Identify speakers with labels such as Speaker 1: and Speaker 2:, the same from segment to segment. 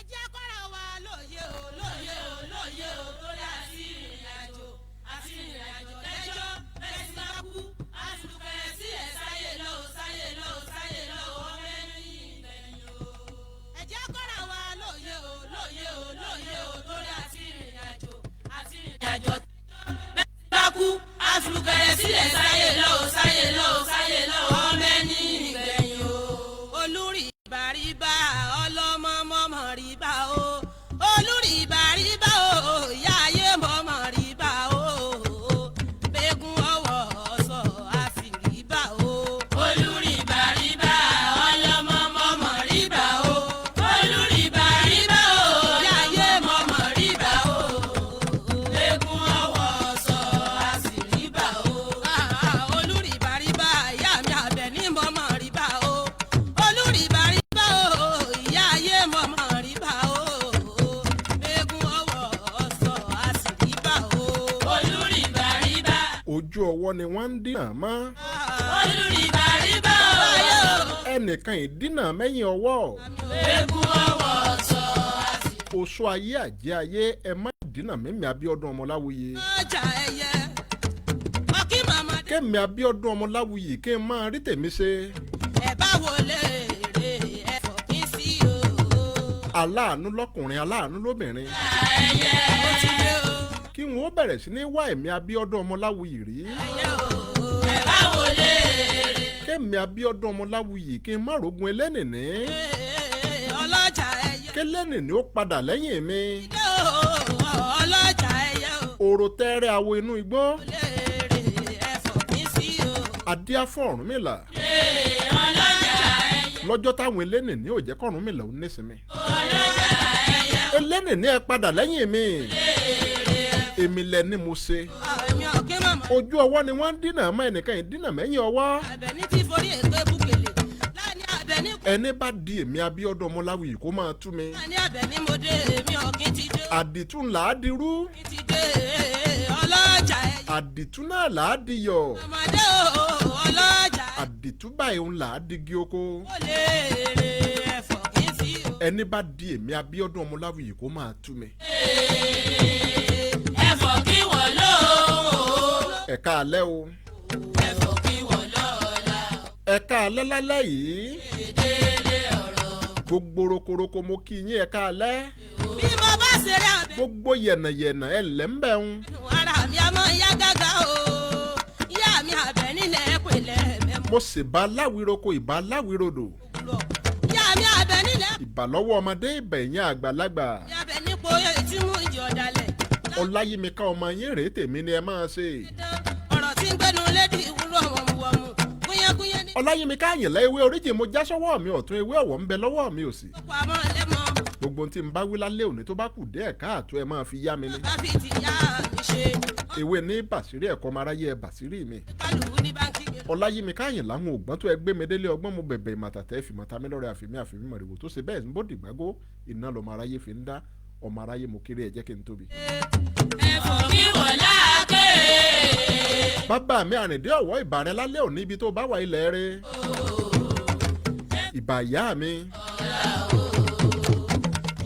Speaker 1: Ẹ jẹ́ kọ́ra wa lóye o, lóye o, lóye o, torí àti ìrìn àjò, àti ìrìn àjò lẹ́jọ́ bẹ́ẹ̀ sì máa kú àtúkẹ́ sílẹ̀ sáyé lọ o, sáyé lọ o, sáyé lọ o, ọmọ ẹni ìgbẹ̀yìn o. Ẹ jẹ́ kọ́ra wa lóye o, lóye o, lóye o, torí àti ìrìn àjò, àti ìrìn àjò bẹ́ẹ̀ sì máa kú àtúkẹ́ sílẹ̀ sáyé lọ o, sáyé lọ o, sáyé lọ o, ọmọ ẹni ìgbẹ̀yìn o. Olùrìbàrìbà ọlọ́mọ mọ́mọ́ rìbá o, olùrìbàrìbà o, ìyá ayé mọ́mọ́ rìbá o, bẹ́gùn ọwọ́ sọ àsìrìbá o. Olùrìbàrìbà ọlọ́mọ mọ́mọ́ rìbá o, olùrìbàrìbà o, ìyá ayé mọ́mọ́ rìbá o, bẹ́gùn ọwọ́ sọ àsìrìbá o. Olùrìbàrìbà ìyá mi Àbẹ̀ní mọ́mọ́ rìbá o, olùrìbàrìbà o, ìyá ayé mọ́mọ́ rìbá o, bẹ́gùn ọwọ́ sọ àsìrìbá o. Olùrìbàrìbà.
Speaker 2: Ojú ọwọ́ ni wọ́n ń dínà mọ́.
Speaker 1: Olùrìbàrìbà o.
Speaker 2: Ẹnìkan ìdínà mẹ́yìn ọwọ́.
Speaker 1: Bẹ́gùn ọwọ́ sọ àsìrìbá.
Speaker 2: Oṣù ayé, àjẹ́ ayé, ẹ má dínà mẹ́mí Abíọ́dún Ọmọláwuyì.
Speaker 1: Ọjà ẹyẹ ọkí màmá.
Speaker 2: Kémi Abíọ́dún Ọmọláwuyì kí n máa rí tèmi ṣe.
Speaker 1: Ẹ bá wọlé èrè ẹ̀fọ́ kí sí o.
Speaker 2: Aláàánú lọ́kùnrin, aláàánú lóbìnrin.
Speaker 1: Ẹyẹ ó ti dé o.
Speaker 2: Kí wọn ó bẹ̀rẹ̀ sí ní wá ẹ̀mí Abíọ́dún Ọmọláwuyì rí.
Speaker 1: Ẹyẹ o, ẹ bá wọlé èrè.
Speaker 2: Kémi Abíọ́dún Ọmọláwuyì kí n má rogun ẹlẹ́nìní.
Speaker 1: Ọlọ́jà ẹyẹ.
Speaker 2: Kélẹ́nìní ó padà lẹ́yìn mi.
Speaker 1: Dé o, ọlọ́jà ẹyẹ o.
Speaker 2: Òrò tẹ́rẹ́ awo inú igbó.
Speaker 1: Wọlé èrè ẹ̀fọ́ kí sí o.
Speaker 2: Adíá fún Ọ̀rúnmìlà.
Speaker 1: Ọlọ́jà ẹyẹ.
Speaker 2: Lọ́jọ́ táwọn ẹlẹ́nìní ò jẹ́ kọ́rúnmìlà ó nísinmi.
Speaker 1: Ọlọ́jà ẹyẹ.
Speaker 2: Ẹlẹ́nìní, ẹ padà lẹ́yìn mi. Èmi lẹ ní mo ṣe.
Speaker 1: Èmi ọ̀kí màmá.
Speaker 2: Ojú ọwọ́ ni wọ́n ń dínà mọ́, ẹnìkan yìí dínà mẹ́yìn ọwọ́.
Speaker 1: Àbẹ̀ní ti forí ègbé búkèlè láàní Àbẹ̀ní.
Speaker 2: Ẹni bá di èmi Abíọ́dún Ọmọláwuyì kó máa tú mi.
Speaker 1: Láàní Àbẹ̀ní mo dé, èmi ọ̀kí ti dé.
Speaker 2: Àdìtú là á dirú.
Speaker 1: Ọ̀kí ti dé, ọlọ́jà ẹyẹ.
Speaker 2: Àdìtú náà là á diyọ̀.
Speaker 1: Ọmọdé o, ọlọ́jà.
Speaker 2: Àdìtú báyìí ń là á digi oko.
Speaker 1: Ó lè rè ẹ̀fọ́ kí sí o.
Speaker 2: Ẹni bá di èmi Abíọ́dún Ọmọláwuyì kó máa tú mi.
Speaker 1: Ẹ̀fọ́ kí wọ́n lò ó.
Speaker 2: Ẹ̀ka alẹ́ o.
Speaker 1: Ẹ̀fọ́ kí wọ́n lọ́la.
Speaker 2: Ẹ̀ka alẹ́ lálẹ́ yìí.
Speaker 1: Délé ọ̀rọ̀.
Speaker 2: Gbogbo rokoroko, mo kí yín, ẹ̀ka alẹ́.
Speaker 1: Bí mo bá ṣeré abẹ.
Speaker 2: Gbogbo yẹ̀nàyẹ̀nà, ẹ̀ lẹ́ ń bẹ̀ ń.
Speaker 1: Ara mi a máa yá gágá o. Ìyá mi Àbẹ̀ní lẹ̀ pẹ̀lẹ́ mẹ́mú.
Speaker 2: Mo sì bá láwìroko, ìbá láwìrodò.
Speaker 1: Lọ. Ìyá mi Àbẹ̀ní lẹ̀.
Speaker 2: Ìbà lọ́wọ́ ọmọdé, ìbà ẹ̀yìn àgbàlagbà.
Speaker 1: Ìyá Àbẹ̀ní po etí mú ìjì ọ̀dàlẹ̀.
Speaker 2: Ọláyímíká ọmọ yín rèé, tèmi ni ẹ máa ṣe.
Speaker 1: Ọ̀rọ̀ tí ń gbẹ́nu lédi ìwúrọ̀ wọ̀mùwọ̀mù kúnyẹ́kúnyẹ́ ní.
Speaker 2: Ọláyímíká Àyìnlá, ewé oríjì mo já sọ́wọ́ mi ọ̀tún, ewé ọ̀wọ̀ ń bẹ lọ́wọ́ mi òsì.
Speaker 1: Ọ̀pọ̀ àmọ́ lẹ́mọ̀.
Speaker 2: Gbogbo ohun tí n bá wí lálẹ́ òní tó bá kù dé ẹ̀ka àtó, ẹ máa fi yá mi ni.
Speaker 1: Bá fi ti yá mi ṣe.
Speaker 2: Ewé ní bàṣírí ẹ̀kọ́ ọmọ aráyé, ẹ bàṣírí mi.
Speaker 1: Kálukú ní báńkì gbé.
Speaker 2: Ọláyímíká Àyìnlá ń ògbọ́n tó ẹ gbé mi délé ọgbọ́n, mo bẹ̀bẹ̀ ìmọ̀tàtẹ́ fìmọ̀ta mi lọ́rẹ́ àfìmí àfìmí mọ̀rìwò tó ṣe bẹ́ẹ̀ ń bó dìgbàgó iná lọ́mọ aráyé fi ń dá ọmọ aráyé. Mo kéré, ẹ jẹ́ kí n tóbi.
Speaker 1: Ẹ̀fọ́ kí wọ́n láàké.
Speaker 2: Bàbá mi Àrìndé Ọ̀wọ́, ìbà rẹ lálẹ́ òní, ibi tó bá wà, ilẹ̀ rẹ. Ìbà ìyá mi.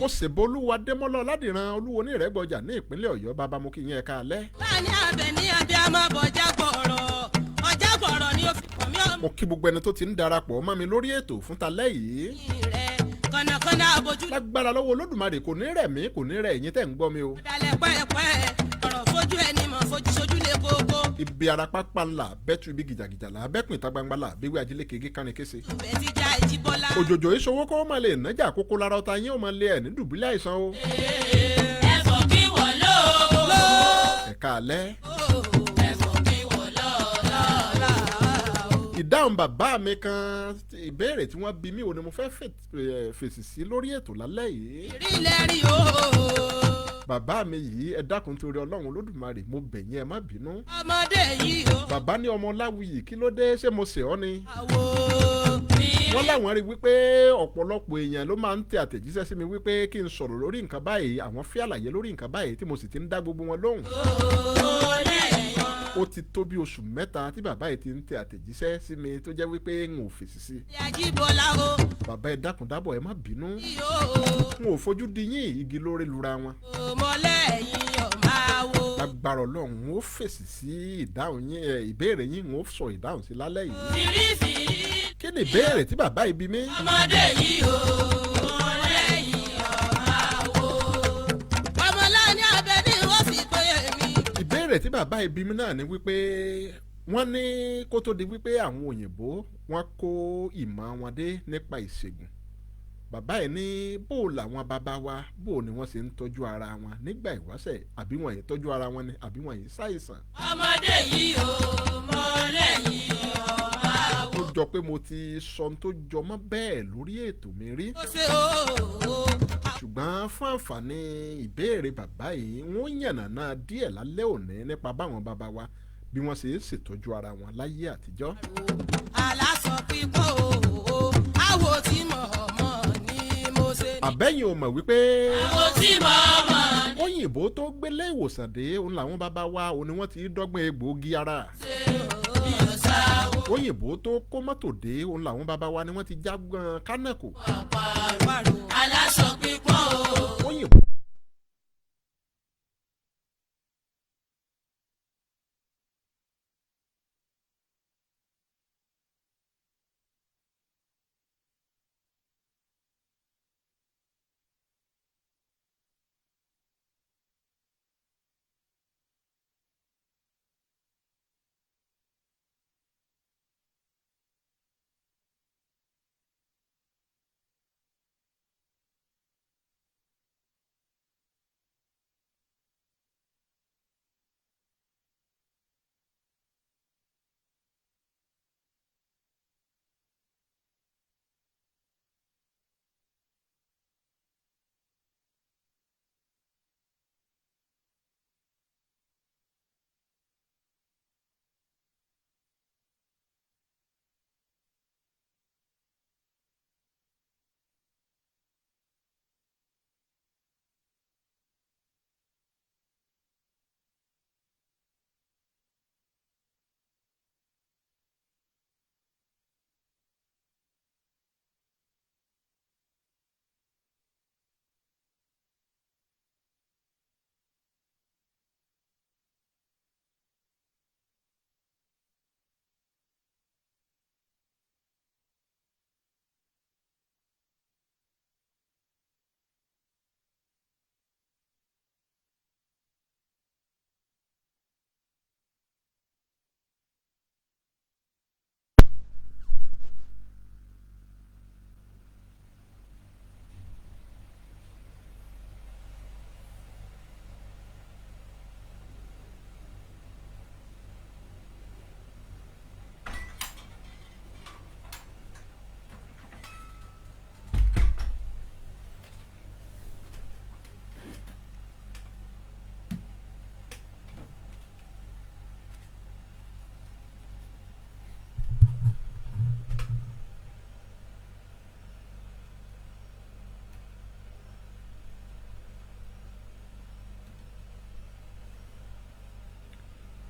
Speaker 2: Mo ṣèbọ Olúwa Démọ́lá Ọládìran, olúwo ní Ìrẹ́gbọjà ní ìpínlẹ̀ Ọ̀yọ́. Bàbá, mo kí yín, ẹ̀ka alẹ́.
Speaker 1: Láàní Àbẹ̀ní abiyamọ bọ̀já gbọ̀rọ̀ ọjà gbọ̀rọ̀ ni ó fi kàn mí ọmọ
Speaker 2: Mo kí gbogbo ẹni tó ti ń darapọ̀ mọ́ mi lórí ètò fún talẹ́ yìí.
Speaker 1: rẹ̀ kànnàkànnà abojú.
Speaker 2: Lágbára lọ́wọ́ Olódùmarè, kò ní rẹ̀ mí, kò ní rẹ̀ ẹ̀yin tẹ̀ ń gbọ́ mi o.
Speaker 1: Dalẹ̀ pẹ́ẹ́pẹ́ ọ̀rọ̀ fojú ẹni mọ̀ fojú sojú lé kókó.
Speaker 2: Ibi ara pápá ńlá bẹ́tù, ibi gìjàgìjà là bẹ́kùn, ìta gbangba là bíwé ajílẹ̀ kége kánni kése.
Speaker 1: Bẹ́ẹ̀ ti já ìjì bọ́lá.
Speaker 2: Òjòjò ìṣòwò kó máa lè nájà kókó lára ọ̀tá yín ó máa lé ẹ̀ ní dùbúlẹ̀ àìsàn o.
Speaker 1: Ẹ̀fọ́ kí wọ́n lò ó.
Speaker 2: Ẹ̀ka alẹ́.
Speaker 1: Ẹ̀fọ́ kí wọ́n lọ́ọ̀lá.
Speaker 2: Ìdáhùn bàbá mi kan, ìbéèrè tí wọ́n bi mí ò ní mo fẹ́ fèsì sí lórí ètò lálẹ́ yìí.
Speaker 1: Ìrìlẹ̀ rí o.
Speaker 2: Bàbá mi yìí, ẹ dákun torí Ọlọ́run Olódùmarè, mo bẹ̀ yín, ẹ má bínú.
Speaker 1: Ọmọdé yìí o.
Speaker 2: Bàbá ní, "Ọmọ Láwùyí, kí ló dé? Ṣé mo ṣe ọ́ ni?"
Speaker 1: Àwo.
Speaker 2: Wọ́n láwọn rí wípé ọ̀pọ̀lọpọ̀ èèyàn ló máa ń tẹ àtẹ̀jíṣẹ́ sí mi wípé kí n sọ̀rọ̀ lórí nǹkan báyìí, àwọn fẹ́ àlàyé lórí nǹkan báyìí tí mo sì ti ń dá gbogbo wọn lóhùn. Ó ti tó bí oṣù 3 tí bàbá yìí ti ń tẹ àtẹ̀jíṣẹ́ sí mi tó jẹ́ wípé n ò fèsì sí.
Speaker 1: Àjíbọ́lá o.
Speaker 2: Bàbá ẹ dákun dábọ̀, ẹ má bínú.
Speaker 1: Yóò
Speaker 2: N ò fojú di yín, igi lóore lura wọn.
Speaker 1: mọ́lẹ́yìn ọ̀ma wo.
Speaker 2: Lágbára Ọlọ́run, n ó fèsì sí ìdáhùn yín, ẹ ìbéèrè yín, n ó sọ ìdáhùn sí lálẹ́ yìí.
Speaker 1: Fìrífìrí
Speaker 2: Kí ni ìbéèrè tí bàbá yìí bi mí?
Speaker 1: ọmọdé yìí o. Mọ́lẹ́yìn ọ̀ma wo. Ọmọláni abẹ ní wọ́n sì pé èmi.
Speaker 2: Ìbéèrè tí bàbá yìí bi mí náà ni wípé wọ́n ní kó tó di wípé àwọn òyìnbó wọ́n kó ìmọ̀ wọn dé nípa ìṣègùn, bàbá yìí ní bó làwọn bàbá wa, bó ni wọ́n ṣe ń tọ́jú ara wọn nígbà ìwáṣẹ̀, àbí wọ́n yìí tọ́jú ara wọn ni, àbí wọ́n yìí ṣàìsàn.
Speaker 1: Ọmọdé yìí o. Mọ́lẹ́yìn ọ̀ma wo.
Speaker 2: Ó jọ pé mo ti sọ ohun tó jọ mọ́ bẹ́ẹ̀ lórí ètò mi rí,
Speaker 1: Ó ṣe o.
Speaker 2: ṣùgbọ́n fún àǹfààní ìbéèrè bàbá yìí, wọ́n yànnàná díẹ̀ lálẹ́ òní nípa báwọn bàbá wa bí wọ́n ṣe ń ṣètọ́jú ara wọn láyé àtijọ́.
Speaker 1: Aláṣọ pípọ̀ o. Àwo tí mọ̀ mọ̀ ni mo ṣe.
Speaker 2: Àbẹ́yìn ò mọ̀ wípé
Speaker 1: Àwo tí mọ̀ mọ̀ ni
Speaker 2: òyìnbó tó gbélé ìwòsàn dé, òun làwọn bàbá wa, òun ni wọ́n ti dọ́gbọ́n egbòogi ara.
Speaker 1: ṣe o. Mi ò sáwó.
Speaker 2: Òyìnbó tó kó mọ́tò dé, òun làwọn bàbá wa ni wọ́n ti jágbọ́n kánàkò.
Speaker 1: Àparò aláṣọ pípọ̀ o.
Speaker 2: Òyìnbó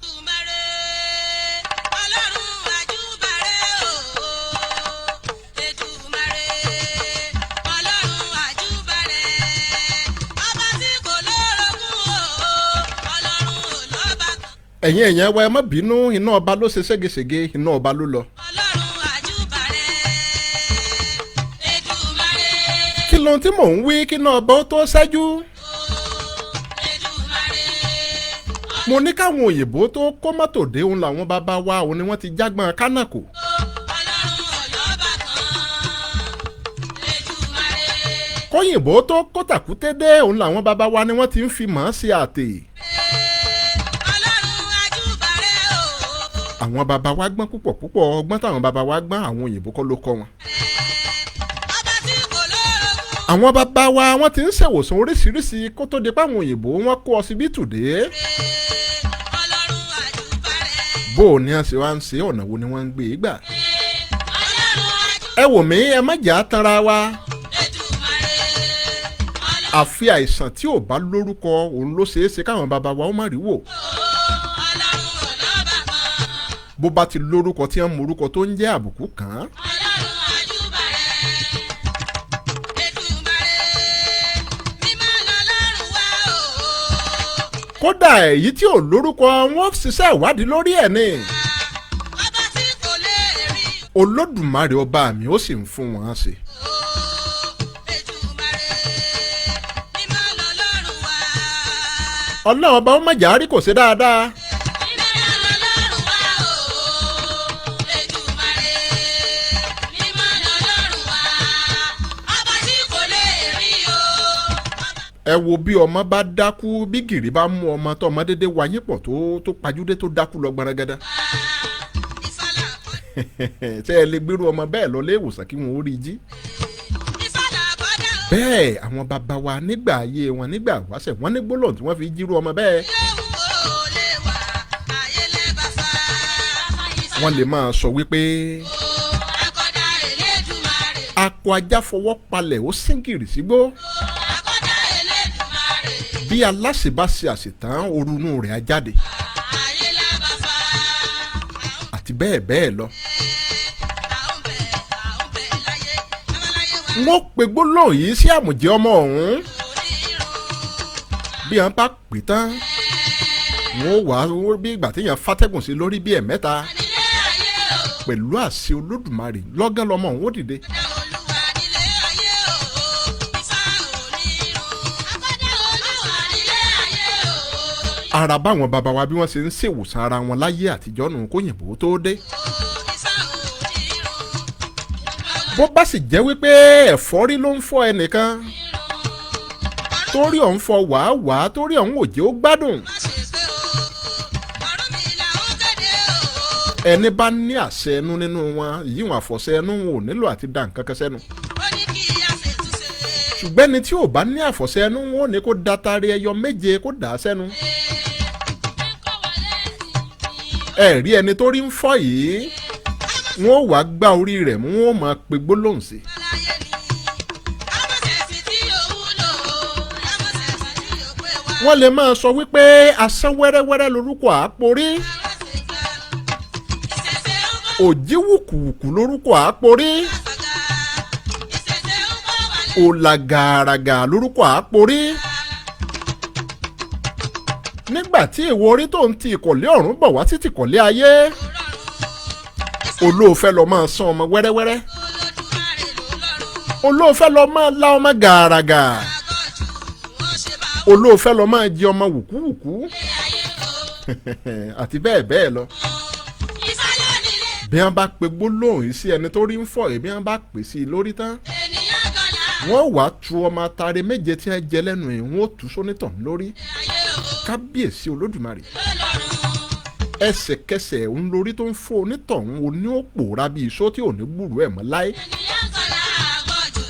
Speaker 1: Èdùmàrè, Ọlọ́run àjúbàrè o. Èdùmàrè, Ọlọ́run àjúbàrè. Ọba tí kò lórogún o, Ọlọ́run ò lọ́ba kan.
Speaker 2: Ẹ̀yin èèyàn wa, ẹ má bínú, iná ọba ló ṣe ségesège, iná ọba ló lọ.
Speaker 1: Ọlọ́run àjúbàrè. Èdùmàrè,
Speaker 2: Kí lohun tí mò ń wí kí iná ọba ó tó ṣẹ́jú?
Speaker 1: o, Èdùmàrè,
Speaker 2: Mo ní káwọn òyìnbó tó kó mọ́tò dé, òun làwọn bàbá wa, òun ni wọ́n ti jágbọ́n kánàkò.
Speaker 1: Ọlọ́run ò lọ́ba kan. Èdùmàrè.
Speaker 2: Kóyìnbó tó kó tàkúté dé, òun làwọn bàbá wa ni wọ́n ti ń fi mọ̀ ọ́n ṣe àtè.
Speaker 1: Ọlọ́run àjúbàrè o.
Speaker 2: Àwọn bàbá wa gbọ́n púpọ̀ púpọ̀. Ọgbọ́n táwọn bàbá wa gbọ́n, àwọn òyìnbó kọ́ ló kọ́ wọn.
Speaker 1: Ọba tí kò lórogún
Speaker 2: Àwọn bàbá wa wọ́n ti ń ṣèwòsàn oríṣiríṣi kó tó di páwọn òyìnbó wọ́n kó ọsibítù dé.
Speaker 1: Ọlọ́run àjúbàrè.
Speaker 2: Bó o ní a ṣe wá ń ṣe, ọ̀nà wo ni wọ́n ń gbé e gbà?
Speaker 1: Ọlọ́run àjúbàrè.
Speaker 2: Ẹ wò mí, ẹ má jà á tanra wa.
Speaker 1: Èdùmàrè Ọlọ́run.
Speaker 2: Àfi àìsàn tí ò bá lórúkọ òun ló ṣeé ṣe káwọn bàbá wa ó má rí wò.
Speaker 1: Ọlọ́run ò lọ́ba kan.
Speaker 2: Bó bá ti lórúkọ tí wọ́n mọ orúkọ tó ń jẹ́ àbùkù kàn án.
Speaker 1: Ọlọ́run àjúbà rẹ̀. Èdùmàrè mímọ́ lọ́lọ́run wá o.
Speaker 2: Kódà èyí tí ò lórúkọ, wọn ṣiṣẹ́ ìwádìí lórí ẹ̀ ni.
Speaker 1: Ọba tí kò lè rí
Speaker 2: Olódùmarè ọba mi ó sì ń fún wọn ṣe.
Speaker 1: o. Èdùmàrè mímọ́ lọ́lọ́run wá.
Speaker 2: Ọlọ́run ọba ó má jà á rí kò ṣe dáadáa.
Speaker 1: Mímọ́ lọ́lọ́run wá o. Èdùmàrè mímọ́ lọ́lọ́run wá. Ọba tí kò lè rí o.
Speaker 2: Ẹ wo bí ọmọ bá dákú, bí gìrì bá mú ọmọ tó ọmọ dédé wáyé pọ̀ tó pajúdé tó dákú lọ gbaragada.
Speaker 1: Ìfàlà
Speaker 2: Ṣé ẹ lè gbérú ọmọ bẹ́ẹ̀ lọ léèwòsàn kí wọ́n ó rí i jí?
Speaker 1: Ìfàlà bọ́dà o.
Speaker 2: Bẹ́ẹ̀ àwọn bàbá wa nígbà ayé wọn, nígbà wáṣẹ̀, wọ́n ní gbólóhùn tí wọ́n fi jírú ọmọ bẹ́ẹ̀.
Speaker 1: Yóò wò ó lè wà ayé lẹ́bàá fa.
Speaker 2: Wọ́n lè máa sọ wípé
Speaker 1: Akọ́dá Elédùmarè.
Speaker 2: akọ ajá fọwọ́ palẹ̀ ó síngìrì sígbó.
Speaker 1: Akọ́dá Elédùmarè.
Speaker 2: Bí aláṣẹ bá ṣe àṣetán, orunú rẹ̀ á jáde.
Speaker 1: Ayé lẹ́bàá fa.
Speaker 2: Àti bẹ́ẹ̀ bẹ́ẹ̀ lọ.
Speaker 1: À ń bẹ̀, à ń bẹ̀ láyé. Babaláyé wa
Speaker 2: Wọ́n pe gbólóhùn yìí sí àmùjẹ ọmọ ọ̀hún.
Speaker 1: kò ní irun.
Speaker 2: Bí wọ́n bá pè tán, wọ́n wà á bí ìgbà téèyàn fàtẹ́gùn sí lórí bí ẹ̀mẹ́ta.
Speaker 1: Nílé ayé o.
Speaker 2: Pẹ̀lú àṣẹ Olódùmarè, lọ́gán lọmọ ọ̀hún ó dìde.
Speaker 1: Akọ́dá Olúwa nílé ayé o. Ifá ò ní irun. Akọ́dá Olúwa nílé ayé o.
Speaker 2: Ara báwọn bàbá wa bí wọ́n ṣe ń ṣèwòsàn ara wọn láyé àtijọ́ nù kóyìnbó tó dé.
Speaker 1: Ifá ò ní irun.
Speaker 2: Bó bá sì jẹ́ wípé ẹ̀fọ́rí ló ń fọ́ ẹnìkan, torí ọ̀hún fọ wàá torí ọ̀hún òjé ó gbádùn.
Speaker 1: Má ṣe pé o. Ọ̀run mi là ó kéde o.
Speaker 2: Ẹni bá ní àṣẹ ẹnu nínú wọn, yíwọn àfọ̀ṣẹ ẹnu wọn ò nílò àti da nǹkan kan sẹ́nu.
Speaker 1: Ó ní kí a ṣètúnṣe.
Speaker 2: Ṣùgbọ́n ẹni tí ò bá ní àfọ̀ṣẹ ẹnu wọn ò ní kó datari ẹyọ 7 kó dà á sẹ́nu. Ẹ rí ẹni tó rí ń fọ́ yìí, wọn ò wá gbá orí rẹ̀ mú, wọn ò máa pe gbólóhùn sí.
Speaker 1: Láyé ni amọ̀sẹ̀sì tí ò wúlò amọ̀sẹ̀sì tí ò pé wá.
Speaker 2: Wọ́n lè máa sọ wípé asán wẹ́rẹ́wẹ́rẹ́ lorúkọ àáporí,
Speaker 1: Ìṣẹ̀ṣẹ̀ ń bọ̀
Speaker 2: òjì wùkùwùkù lorúkọ àáporí,
Speaker 1: fàgà. Ìṣẹ̀ṣẹ̀ ń bọ̀ wà lẹ́.
Speaker 2: òlàgàràgà lorúkọ àáporí. Nígbà tí ìwọ orí tó ń ti ìkọ̀lé ọ̀run bọ̀ wá sí tìkọ̀lé ayé, olóòfẹ́ lọ máa sán ọmọ wẹ́rẹ́wẹ́rẹ́,
Speaker 1: Olódùmarè ló lọ́rùn.
Speaker 2: olóòfẹ́ lọ máa la ọmọ gàràgà,
Speaker 1: Àgọ́jù wọ́n ṣe bá wọ́n
Speaker 2: olóòfẹ́ lọ máa jẹ ọmọ wùkúwùkú
Speaker 1: lé ayé o.
Speaker 2: àti bẹ́ẹ̀ bẹ́ẹ̀ lọ.
Speaker 1: Ifá ló nílé
Speaker 2: Bí wọ́n bá pe gbólóhùn yìí sí ẹni tó rí ń fọ́ yìí, bí wọ́n bá pè sí i lórí tán,
Speaker 1: ènìyàn gọ́lá
Speaker 2: wọ́n wàá tu ọmọ atare 7 tí wọ́n jẹ lẹ́nu yìí, wọ́n ó tú sónítàn lórí.
Speaker 1: ayé o.
Speaker 2: Kábíyèsí Olódùmarè.
Speaker 1: Ló lọ́rùn.
Speaker 2: Ẹsẹ̀kẹsẹ̀ òun lórí tó ń fọ́ onítọ̀hún oní òpòra bíi iṣó tí ò ní gbúrú ẹ̀ mọ́ láé.
Speaker 1: Ènìyàn gọ́lá àgọ́jù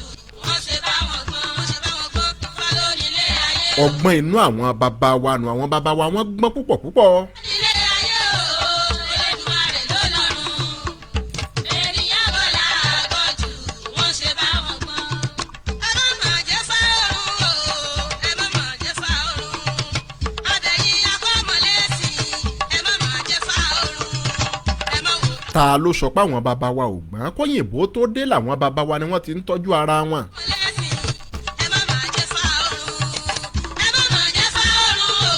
Speaker 1: wọ́n ṣe bá wọn gbọ́n wọ́n ṣe bá wọn gbọ́n. Ifá ló nílé ayé o.
Speaker 2: Ọgbọ́n inú àwọn bàbá wa nù, àwọn bàbá wa wọ́n gbọ́n púpọ̀ púpọ̀.
Speaker 1: Ilé ayé o, Olódùmarè ló lọ́run. Ènìyàn bọ̀lá àgọ́jù, wọ́n ṣe bá wọn gbọ́n. Ẹ má mà jẹ́ fáorun o, ẹ má mà jẹ́ fáorun. Adẹ̀yìn akọ́mọlẹ́sìn, ẹ má mà jẹ́ fáorun. Ẹ má wò
Speaker 2: Ta ló sọ pé àwọn bàbá wa ò gbọ́n? Kóyìnbó tó dé làwọn bàbá wa ni wọ́n ti ń tọ́jú ara wọn.
Speaker 1: mọ̀lẹ́sìn, ẹ má mà jẹ́ fáorun. Ẹ má mà jẹ́ fáorun o,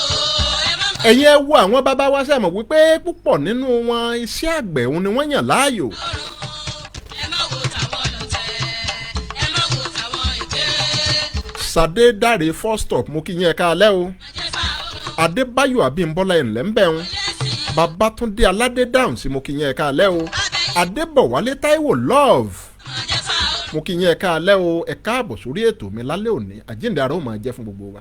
Speaker 1: ẹ má mà
Speaker 2: Ẹ̀yin ẹ wo àwọn bàbá wa, ṣe mọ̀ wípé púpọ̀ nínú wọn iṣẹ́ àgbẹ̀ òun ni wọ́n yàn láàyò.
Speaker 1: ẹ má wo tàwọn ọlọ́tẹ̀, ẹ má wo tàwọn èké.
Speaker 2: Sade Dare first stop, mo kí yín, ẹ káalẹ́ o.
Speaker 1: Má jẹ́ fáorun.
Speaker 2: Adébáyọ̀ Abímbọ́lá, ẹ̀ ń bẹ̀ ń. Babátúndé Aládé dáhùn sí, mo kí yín, ẹ káalẹ́ o. Adébọ̀wálé Táíwò Love, mo kí yín, ẹ káalẹ́ o. Ẹ káàbọ̀ sórí ètò mi lálẹ́ òní. Àjíǹde ara ó máa jẹ́ fún gbogbo wa.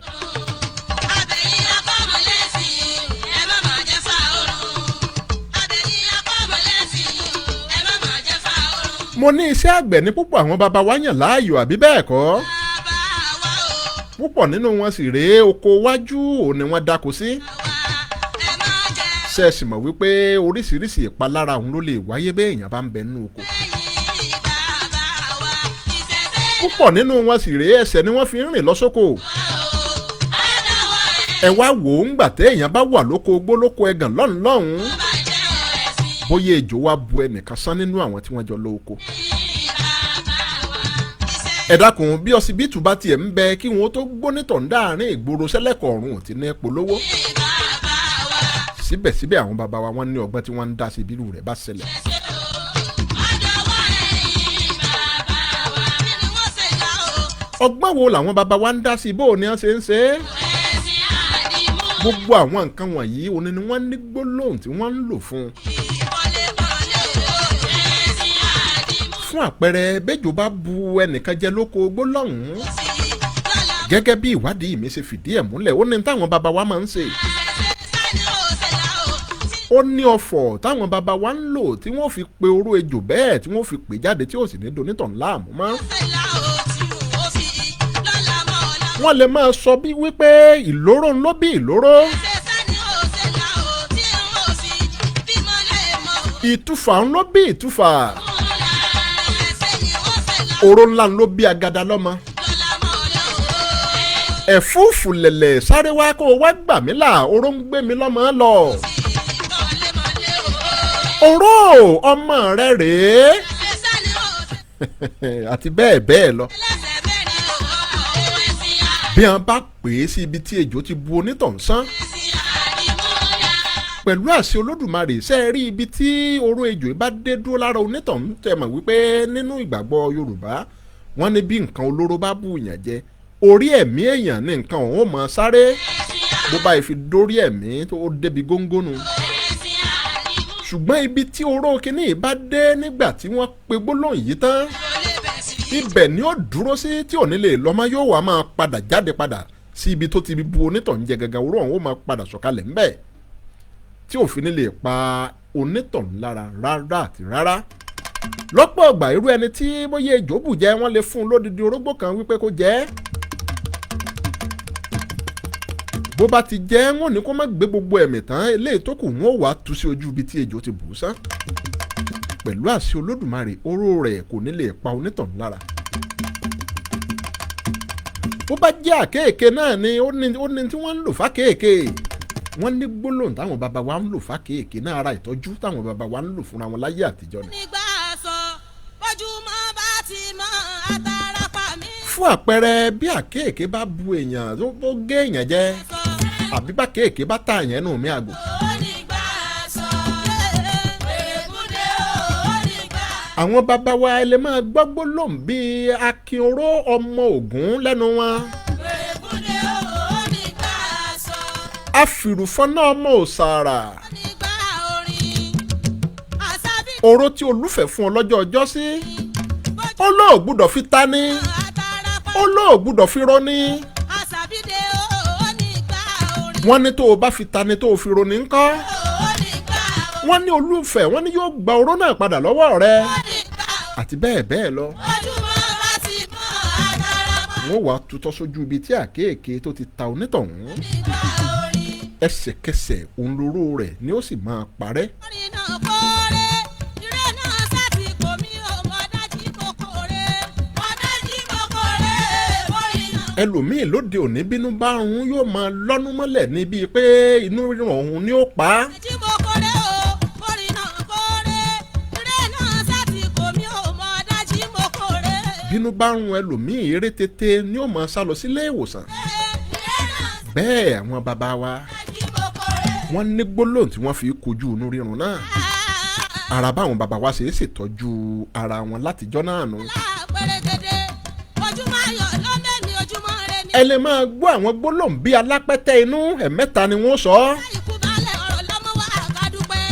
Speaker 2: Mo ní iṣẹ́ àgbẹ̀ ní púpọ̀ àwọn baba wa yàn láàyò, àbí bẹ́ẹ̀ kọ́? Púpọ̀ nínú wọn sì rèé, oko wájú òun ni wọ́n dáko sí. Ṣe é sì mọ̀ wípé oríṣiríṣi ìpalára òun ló lè wáyé bẹ́ẹ̀ èèyàn bá ń bẹ nínú oko? Púpọ̀ nínú wọn sì rèé, ẹsẹ̀ ni wọ́n fi ń rìn lọ sóko. Ẹ wá wò ó, ńgbà téèyàn bá wà lóko ogbó, lóko ẹgàn lọ́hùn lọ́hùn, bóyá ejò wá bu ẹnìkan sán nínú àwọn tí wọ́n jọ lọ oko. Ẹ dákun, bí ọsibítù bá tiẹ̀ ń bẹ, kí wọn tó gbónítọ̀ ń dáàrin ìgboro sẹ́lẹ̀kọ̀ ọ̀run ò ti ní polówó. Síbẹ̀síbẹ̀, àwọn bàbá wa, wọ́n ní ọgbọ́n tí wọ́n ń dá sí bírú rẹ̀ bá ṣẹlẹ̀. Ọgbọ́n wo làwọn bàbá wa ń dá sí? Bó o ní wọ́n ṣe ń ṣe é? Gbogbo àwọn nǹkan wọ̀nyí òní ni wọ́n ní gbólóhùn tí wọ́n ń lò fún un. Fún àpẹẹrẹ, bẹ́jọ́ bá bu ẹnìkan jẹ lóko gbólóhùn, gẹ́gẹ́ bí ìwádìí mi ṣe fìdí ẹ̀ múlẹ̀, ó ní táwọn bàbá wa máa ń ṣe. Ó ní ọ̀fọ̀ táwọn bàbá wa ń lò tí wọ́n fi pe oró ejò bẹ́ẹ̀, tí wọ́n fi pè jáde, tí ò sì ní donítàn láàmú mọ́. Wọ́n lè máa sọ bí wípé ìlóró ń ló bí ìlóró, ìtúfà ń ló bí ìtúfà, oró ńlá ń ló bí agada lọ́mọ, ẹ̀fúùfù lẹ̀lẹ̀ sáré wá kó o wá gbà mí là, oró ń gbé mi lọ́mọ lọ, oró ọmọ rẹ rèé, àti bẹ́ẹ̀ bẹ́ẹ̀ lọ. Bí wọn bá pè é sí ibi tí ejò ti bu onítọ̀hún sán, pẹ̀lú àṣẹ Olódùmarè, ṣe é rí ibi tí oró ejò bá dé dúró lára onítọ̀hún, tẹ̀ mọ̀ wípé nínú ìgbàgbọ́ Yorùbá, wọ́n ní bí nǹkan olóró bá bù yàn jẹ, orí ẹ̀mí èèyàn ní nǹkan òun ò mọ̀ sáré. Bó bá fi dórí ẹ̀mí tó débi góńgónu. Ṣùgbọ́n ibi tí oró kínní bá dé nígbà tí wọ́n pe gbólóhùn yìí tán, ibẹ̀ ni ó dúró sí tí ò ní lè lọ́mọ, yóò wá máa padà jáde padà sí ibi tó ti bu onítọ̀hún jẹ gangan. Oró ọ̀hún ó máa padà sọ̀kalẹ̀ ńbẹ̀ tí òfin ní lè pa onítọ̀hún lára rárá àti rárá. Lọ́pọ̀ ọgbà, irú ẹni tí bóyá ejò bù jẹ, wọ́n lè fún un lódidi orógbó kan wípé kó jẹ ẹ́. Bó bá ti jẹ́, wọ́n ní kó má gbé gbogbo ẹ̀mí tán, eléyìí tó kù wọ́n ó wàá tú sí ojú ibi tí ejò ti bù ú sán. Pẹ̀lú àṣẹ Olódùmarè, oró rẹ̀ kò ní lè pa onítọ̀hún lára. Bó bá jẹ́ àkéèké náà ni, ó ní tí wọ́n ń lò fákéèké. Wọ́n ní gbólóhùn táwọn bàbá wa ń lò fákéèké náà, ara ìtọ́jú táwọn bàbá wa ń lò fúnra wọn láyé àtijọ́ ni.
Speaker 1: Nígbà sọ bójúmọ́ bá ti mọ́ àtàrà pa mí.
Speaker 2: Fún àpẹẹrẹ, bí àkéèké bá bu èèyàn tó gé èèyàn jẹ, àbí bá kéèké bá tà yẹn nù mí àgbò,
Speaker 1: Onígbà sọ ègúndé onígbà.
Speaker 2: Àwọn bàbá wa, ẹ lè máa gbọ́ gbólóhùn bíi Akínoró ọmọ Ògún lẹ́nu wọn,
Speaker 1: Ègúndé onígbà sọ
Speaker 2: àfìrùfọ́nà ọmọ Òsàrà,
Speaker 1: onígbà orin àṣàbí
Speaker 2: oró tí olúfẹ́ fún ọ lọ́jọ́ ọjọ́ sí, ó lóò gbúdọ̀ fi ta ní,
Speaker 1: àtàrà pa
Speaker 2: ó lóò gbúdọ̀ fi roni.
Speaker 1: Àṣàbídé onígbà orin
Speaker 2: Wọ́n ní tó o bá fi ta ni, tó o fi roni ńkọ́?
Speaker 1: Onígbà
Speaker 2: Wọ́n ní olúfẹ́, wọ́n ní yóò gba oró náà padà lọ́wọ́ rẹ,
Speaker 1: onígbà
Speaker 2: àti bẹ́ẹ̀ bẹ́ẹ̀ lọ.
Speaker 1: Ojúmọ́ bá ti mọ́ àtàrà pa
Speaker 2: Wọ́n wàá tutọ́ sójú ibi tí àkéèké tó ti ta onítọ̀hún.
Speaker 1: Onígbà orin.
Speaker 2: Ẹsẹ̀kẹsẹ̀, òun loró rẹ̀ ni ó sì máa parẹ́.
Speaker 1: Orin náà kórè, ire náà sáti kò mí ò mọ̀ dájú mo kórè, mọ̀ dájú mo kórè, orin náà.
Speaker 2: Ẹlòmíì lóde òní, bínú bá ń yóò máa lọ́nú mọ́lẹ̀ ní bíi pé inú rírun òun ni ó pa á.
Speaker 1: Dájú mo kórè o, orin náà kórè, ire náà sáti kò mí ò mọ̀ dájú mo kórè.
Speaker 2: Bínú bá ń ẹlòmíì, eré tètè ni ó máa sá lọ sílé ìwòsàn.
Speaker 1: Ire náà
Speaker 2: Bẹ́ẹ̀ àwọn bàbá wa,
Speaker 1: sáti mo kórè.
Speaker 2: wọ́n ní gbólóhùn tí wọ́n fi kojú inú rírun náà. Ara báwọn bàbá wa ṣe é ṣètọ́jú ara wọn látijọ́ náà nù.
Speaker 1: Láàpẹ̀rẹ̀gẹ̀dẹ̀, ojúmọ́ ayọ̀ lọ́mẹ́mi, ojúmọ́ rẹ ni.
Speaker 2: Ẹ lè máa gbọ́ àwọn gbólóhùn bíi alápẹ́tẹ́ inú, ẹ̀mẹ́ta ni wọ́n sọ ọ́.
Speaker 1: Ikú balẹ̀ ọ̀rọ̀ lọ́mọ wa àkàdúpẹ́.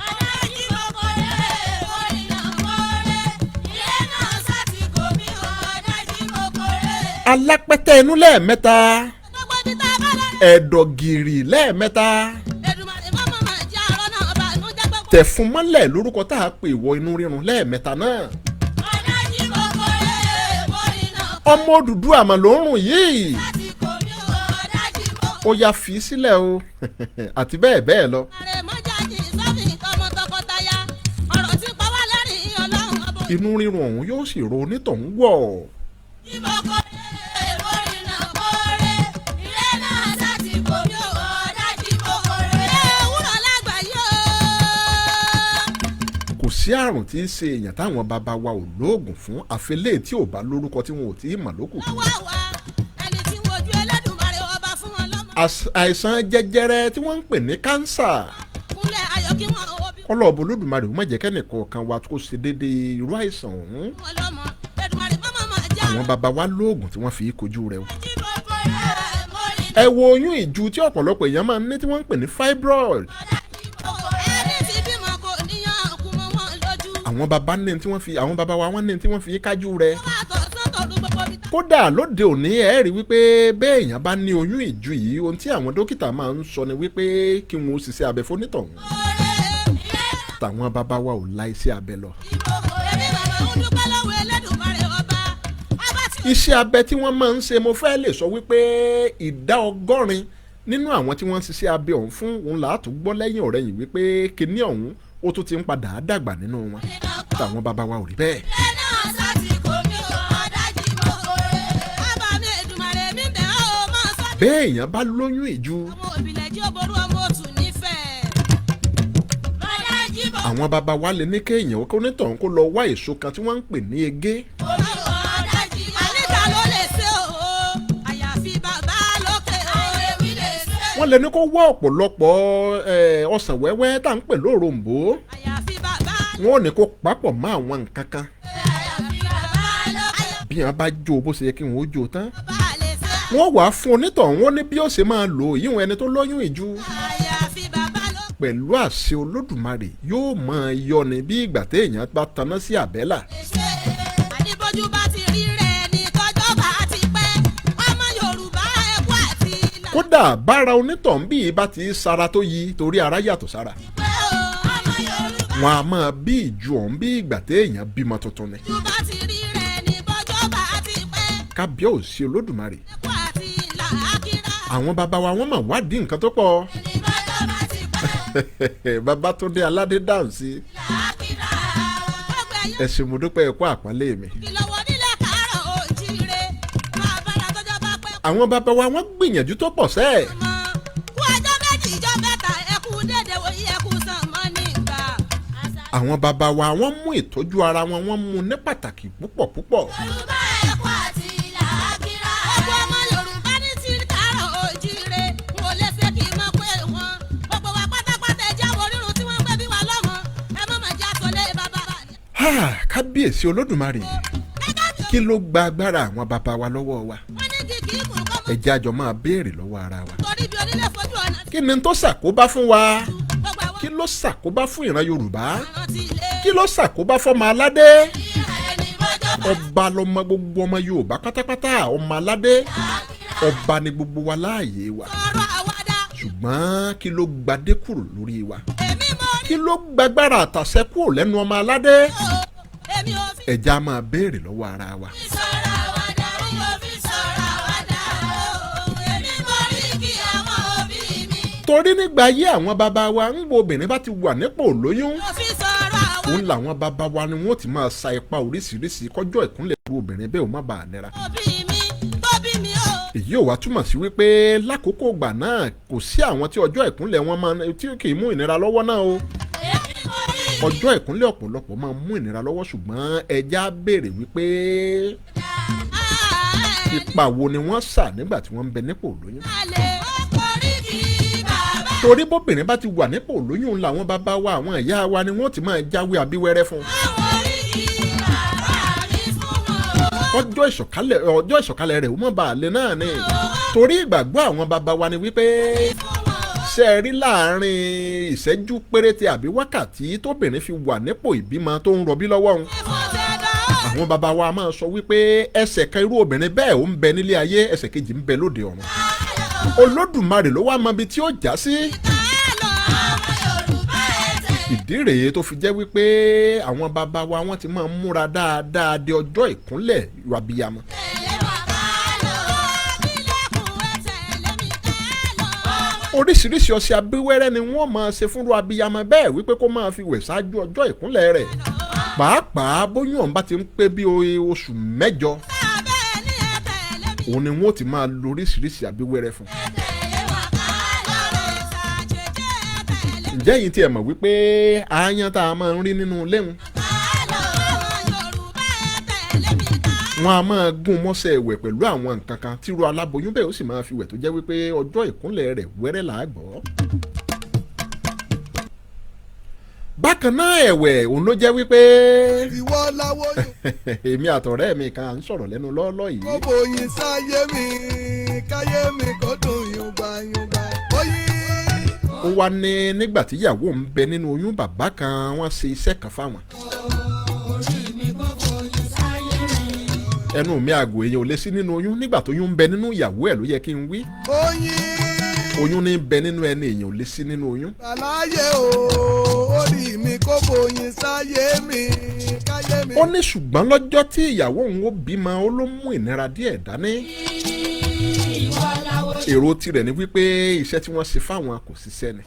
Speaker 1: Adájí mo kórè, orin náà kórè, ilé náà sáti kò mí ò, adájí mo kórè.
Speaker 2: Alápẹ́tẹ́ inú lẹ́ẹ̀mẹ́ta,
Speaker 1: Gbogbo ibi tá a bá lọ.
Speaker 2: ẹ̀dọ̀gìrì lẹ́ẹ̀mẹ́ta,
Speaker 1: Èdùmàrè mọ́mọ́ máa jẹ́ àárọ̀ náà bànújẹ́ gbogbo.
Speaker 2: tẹ̀fúnmọ́lẹ̀ lórúkọ tá a pè wọ inú rírun lẹ́ẹ̀mẹ́ta náà.
Speaker 1: Adájí mo kórè, orin náà
Speaker 2: Ọmọ Odùduwà àmọ̀ ló ń rùn yìí,
Speaker 1: sáti kò mí ò, adájí mo
Speaker 2: ó yá, fi í sílẹ̀ o, àti bẹ́ẹ̀ bẹ́ẹ̀ lọ.
Speaker 1: kórè. Mọ́jájì sọ́fìn tọmọ tọkọtaya, ọ̀rọ̀ tí pa wá lẹ́rìn-ín, Ọlọ́run ọbọ̀.
Speaker 2: Inú rírun ọ̀hún yóò sì ro onítọ̀hún wọ̀. Kò sí àrùn tí í ṣe èèyàn táwọn bàbá wa ò lóògùn fún, àfẹlẹ́ tí ò bá lórúkọ tí wọn ò tí ì mọ̀ lókù. Àìsàn jẹjẹrẹ tí wọ́n ń pè ní kánsà, kọ́lọ́ọ̀bù Olódùmarè ó má jẹ́ kẹ́nìkọ̀ọ̀kan wa kó ṣe déédéé irú àìsàn ọ̀hún. Àwọn bàbá wa lóògùn tí wọ́n fi kojú rẹ̀ o. Ẹ wo oyún ìju tí ọ̀pọ̀lọpọ̀ èèyàn máa ń ní tí wọ́n ń pè ní fibroid. Àwọn bàbá ní tí wọ́n fi, àwọn bàbá wa wọ́n ní tí wọ́n fi kájú rẹ̀. Kódà lóde òní ẹ rí wípé bẹ́ẹ̀ èèyàn bá ní oyún ìju yìí, ohun tí àwọn dókítà máa ń sọ ni wípé kí wọ́n ó ṣiṣẹ́ abẹ fónítọ̀hún. Tàwọn bàbá wa ò la iṣẹ́ abẹ lọ. Iṣẹ́ abẹ tí wọ́n máa ń ṣe, mo fẹ́ lè sọ wípé 80% nínú àwọn tí wọ́n ń ṣiṣẹ́ abẹ ọ̀hún fún òun làátú gbọ́ lẹ́yìn ọ̀rẹ́yìn wípé kinní ọ̀hún ó tún ti ń padà dàgbà nínú wọn. Tàwọn bàbá wa ò rí bẹ́ẹ̀. Bẹ́ẹ̀ èèyàn bá lóyún ìju, àwọn bàbá wa lè ní kéèyàn kó nítọ̀hún kó lọ wá èso kan tí wọ́n ń pè ní egé. Wọ́n lè ní kó wá ọ̀pọ̀lọpọ̀ ọsàn wẹ́wẹ́ tá à ń pè lóròǹbó. Wọ́n ò ní kó papọ̀ mọ́ àwọn nǹkan kan. Bí wọ́n bá jó bó ṣe yẹ kí wọ́n ó jó tán, wọ́n wàá fún onítọ̀hún, wọ́n ní bí ó ṣe máa lò yíwọ̀n ẹni tó lóyún ìju. Pẹ̀lú àṣẹ Olódùmarè yóò máa yọ ni bí ìgbà téèyàn bá taná sí àbẹ́là. Kódà bára onítọ̀hún bí ibà ti sara tó yí torí ara yàtọ̀ sára. Wọn a máa bí ìju ọ̀hún bí ìgbà téèyàn bímọ tuntun ni. Kábíyèsí Olódùmarè. Àwọn bàbá wa wọ́n máa wádìí nǹkan tó pọ̀. Babátúndé Aládé dáhùn sí. Ẹ ṣé, mo dúpẹ́, ẹ kú àpọ́nlé mi. Àwọn bàbá wa wọ́n gbìyànjú tó pọ̀ sẹ́ẹ̀. Àwọn bàbá wa wọ́n mú ìtọ́jú ara wọn, wọ́n mú ní pàtàkì púpọ̀ púpọ̀. Kábíyèsí Olódùmarè, kí ló gba agbára àwọn bàbá wa lọ́wọ́ wa? Ẹ jẹ́ àjọ máa béèrè lọ́wọ́ ara wa. Kí ni tó ṣàkóbá fún wa? Kí ló ṣàkóbá fún ìran Yorùbá? Kí ló ṣàkóbá fọ́mọ aládé? Ọba lọmọ gbogbo ọmọ Yorùbá pátápátá, ọmọ aládé ọba ni gbogbo wa láàyè wa. Ṣùgbọ́n kí ló gbadé kúrò lórí wa? Kí ló gbàgbára àtàṣẹ kúrò lẹ́nu ọmọ aládé? Ẹ jẹ́ á máa béèrè lọ́wọ́ ara wa. Torí nígbà ayé àwọn bàbá wa ń wo obìnrin bá ti wà nípò lóyún, òun làwọn bàbá wa ni wọ́n ti máa sa ipá oríṣiríṣi kọjọ́ ìkúnlẹ̀ irú obìnrin bẹ́ẹ̀ ò má bàa nira. Èyí ò wá túmọ̀ sí wípé lákòókò ìgbà náà kò sí àwọn tí ọjọ́ ìkúnlẹ̀ wọn máa tí kì í mú ìnira lọ́wọ́ náà o. Ọjọ́ ìkúnlẹ̀ ọ̀pọ̀lọpọ̀ máa mú ìnira lọ́wọ́, ṣùgbọ́n ẹja béèrè wípé ipa wo ni wọ́n sà nígbà tí wọ́n ń bẹ nípò lóyún. Torí bóbìnrin bá ti wà nípò lóyún làwọn bàbá wa àwọn ìyá wa ni wọ́n ti máa jáwé abíwẹ́rẹ́ fún. Ọjọ́ ìṣọ̀kalẹ̀ rẹ̀ ó mọ̀ bá a lè náà ni. Torí ìgbàgbọ́ àwọn bàbá wa ni wípé ṣe é rí láàrin ìṣẹ́jú péréte àbí wákàtí tóbìnrin fi wà nípò ìbímọ tó ń rọbí lọ́wọ́ òun. Àwọn bàbá wa máa sọ wípé ẹsẹ̀ kan irú obìnrin bẹ́ẹ̀ ó ń bẹ nílé ayé, ẹsẹ̀ kejì ń bẹ lóde ọ̀run. Olódùmarè ló wá mọ ibi tí ó já sí. Ìdí rèé tó fi jẹ́ wípé àwọn bàbá wa wọ́n ti máa ń múra dáadáa de ọjọ́ ìkúnlẹ̀ abiyamọ. Oríṣiríṣi ọṣẹ abíwẹ́rẹ́ ni wọ́n máa ṣe fúnru abiyamọ bẹ́ẹ̀ wípé kó máa fi wẹ̀ ṣáájú ọjọ́ ìkúnlẹ̀ rẹ̀. Pàápàá bóyún ọ̀n bá ti ń pé bí oṣù mẹ́jọ. Òun ni wọ́n ti máa lo oríṣiríṣi àbíwẹ́rẹ́ fún.
Speaker 1: Tẹ̀lé wa ká lọ. Ṣàjèjì tẹ̀lé
Speaker 2: Ǹjẹ́ yìí tiẹ̀ mọ̀ wípé aáyán tá a máa ń rí nínú ilé wọn,
Speaker 1: ká lọ. Àwọn Yorùbá tẹ̀lé mi ká.
Speaker 2: wọn a máa gún mọ́sẹ̀ ẹ̀wẹ̀ pẹ̀lú àwọn nǹkan kan tíru aláboyún bẹ́ẹ̀ ó sì máa fi wẹ̀ tó jẹ́ wípé ọjọ́ ìkúnlẹ̀ rẹ̀ wẹ́rẹ́ là á gbọ́. Bákan náà ẹ̀wẹ̀ òun ló jẹ́ wípé
Speaker 3: Ìwọ láwo yóò
Speaker 2: èmi àtọ̀rẹ́ mi kan à ń sọ̀rọ̀ lẹ́nu lọ́ọ́lọ́ yìí.
Speaker 3: kó bóyin sáyé mi káyé mi kó dùn yùngbà yùngbà oyin.
Speaker 2: Ó wá ní nígbà tíyàwó ń bẹ nínú oyún bàbá kan wọ́n ṣe iṣẹ́ kan fáwọn. Ẹnu mi àgò, èèyàn ò lè sí nínú oyún nígbà tó oyún ń bẹ nínú ìyàwó ẹ̀ ló yẹ kí n wí.
Speaker 3: Oyin.
Speaker 2: Oyún ní bẹ nínú ẹni, èèyàn ò lè sí nínú oyún.
Speaker 3: Àlàyé o, orí mi kó bóyin sáyé mi káyé mi.
Speaker 2: Ó ní ṣùgbọ́n lọ́jọ́ tí ìyàwó òun ó bímọ, ó ló mú ìnira díẹ̀ dání. Èrò tirẹ̀ ni wípé iṣẹ́ tí wọ́n ṣe fáwọn kò ṣiṣẹ́ ni.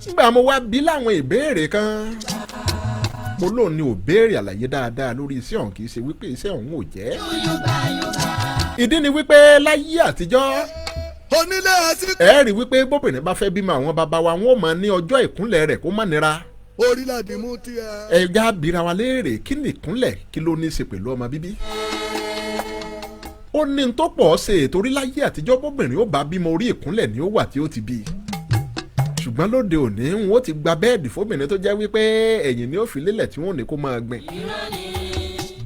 Speaker 2: Nígbà mo wá bí láwọn ìbéèrè kan, mo lóun ni ò béèrè àlàyé dáadáa lórí iṣẹ́ ọ̀hún, kì í ṣe wípé iṣẹ́ ọ̀hún ò jẹ́. Ìdí ni wípé láyé àtijọ́,
Speaker 3: Onílé ẹsìn.
Speaker 2: ẹ rí wípé bóbìnrin bá fẹ́ bímọ, àwọn bàbá wa wọn ò máa ní ọjọ́ ìkúnlẹ̀ rẹ̀ kó má nira.
Speaker 3: Orílẹ̀-èdè mú tiẹ̀.
Speaker 2: Ẹ já bira wa léèrè, kí ni ìkúnlẹ̀, kí ló ní í ṣe pẹ̀lú ọmọ bíbí? Ó ní n tó pọ̀ ṣe, torí láyé àtijọ́ bóbìnrin ó bá bímọ, orí ìkúnlẹ̀ ni ó wà tí ó ti bí. Ṣùgbọ́n lóde òní, wọn ó ti gba bẹ́ẹ̀dì fóbìnrin tó jẹ́ wípé ẹ̀yìn ni ó fi lélẹ̀ tí wọ́n ò ní kó máa gbìn.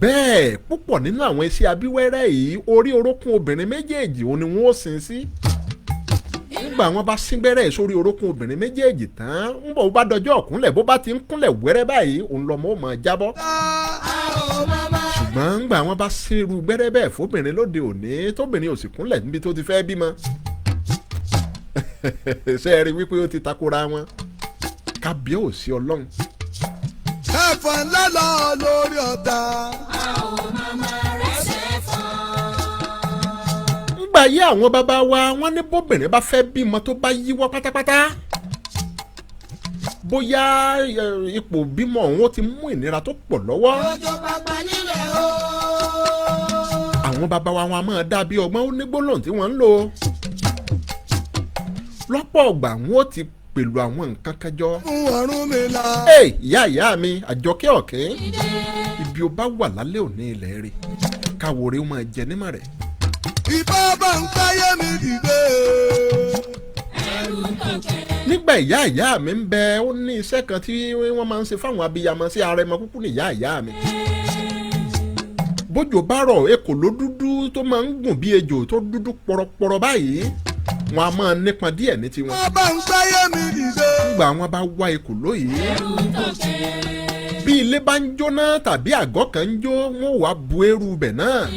Speaker 2: Bẹ́ẹ̀ púpọ̀ nínú àwọn iṣẹ́ abíwẹ́rẹ́ yìí, orí orókún obìnrin méjèèjì òun ni wọ́n ó sin sí. Nígbà wọn bá sín gbẹ́rẹ́ sórí orókún obìnrin méjèèjì tán, ń bọ̀, bó bá dọjọ́ ọ̀kúnlẹ̀, bó bá ti ń kúnlẹ̀ wẹ́rẹ́ báyìí, òun lọmọ ó máa jábọ́. Ṣùgbọ́n ńgbà wọn bá sín irú gbẹ́rẹ́ bẹ́ẹ̀ fóbìnrin lóde òní, tóbìnrin ò sì kúnlẹ̀ níbi tó ti fẹ́ bímọ, ṣé ẹ rí wípé ó ti takora wọn? Kábíyèsí Ọlọ́run.
Speaker 3: Ẹ̀fọn ńlá lọ lórí ọ̀tá.
Speaker 2: Ńgbà yí àwọn bàbá wa, wọ́n ní bóbìnrin bá fẹ́ bímọ, tó bá yíwọ́ pátápátá, bóyá ipò bímọ òun ó ti mú ìnira tó pọ̀ lọ́wọ́, àwọn bàbá wa, wọn a máa dá bí ọgbọ́n, ó ní gbólóhùn tí wọ́n ń lò. Lọ́pọ̀ ọgbà, wọn ó ti pẹ̀lú àwọn nǹkan kan jọ.
Speaker 3: Fún ọ̀run mi la.
Speaker 2: Ẹ ìyá ìyá mi Àjọkẹ́ Ọ̀kín, ibi ó bá wà lálẹ́ òní, ilẹ̀ rẹ̀ káwòrè ó máa jẹ nímọ̀ rẹ̀.
Speaker 3: Ìbá bá ń káyé mi dìde.
Speaker 2: Nígbà ìyá ìyá mi ń bẹ, ó ní iṣẹ́ kan tí wọ́n máa ń ṣe fáwọn abiyamọ sí arẹmọ kúkú ní ìyá ìyá mi. Bójò bá rọ̀, ekò ló dúdú tó máa ń gùn bí ejò tó dúdú pọ̀rọ̀pọ̀rọ̀ báyìí, wọn a máa nípọn díẹ̀ ní tiwọn.
Speaker 3: Ìbá bá ń káyé mi dìde.
Speaker 2: Nígbà wọn bá wá ekò lóyìí, bí ilé bá ń jóná tàbí àgọ́ kan ń jó, wọn ò wá bu eérú ibẹ̀ náà,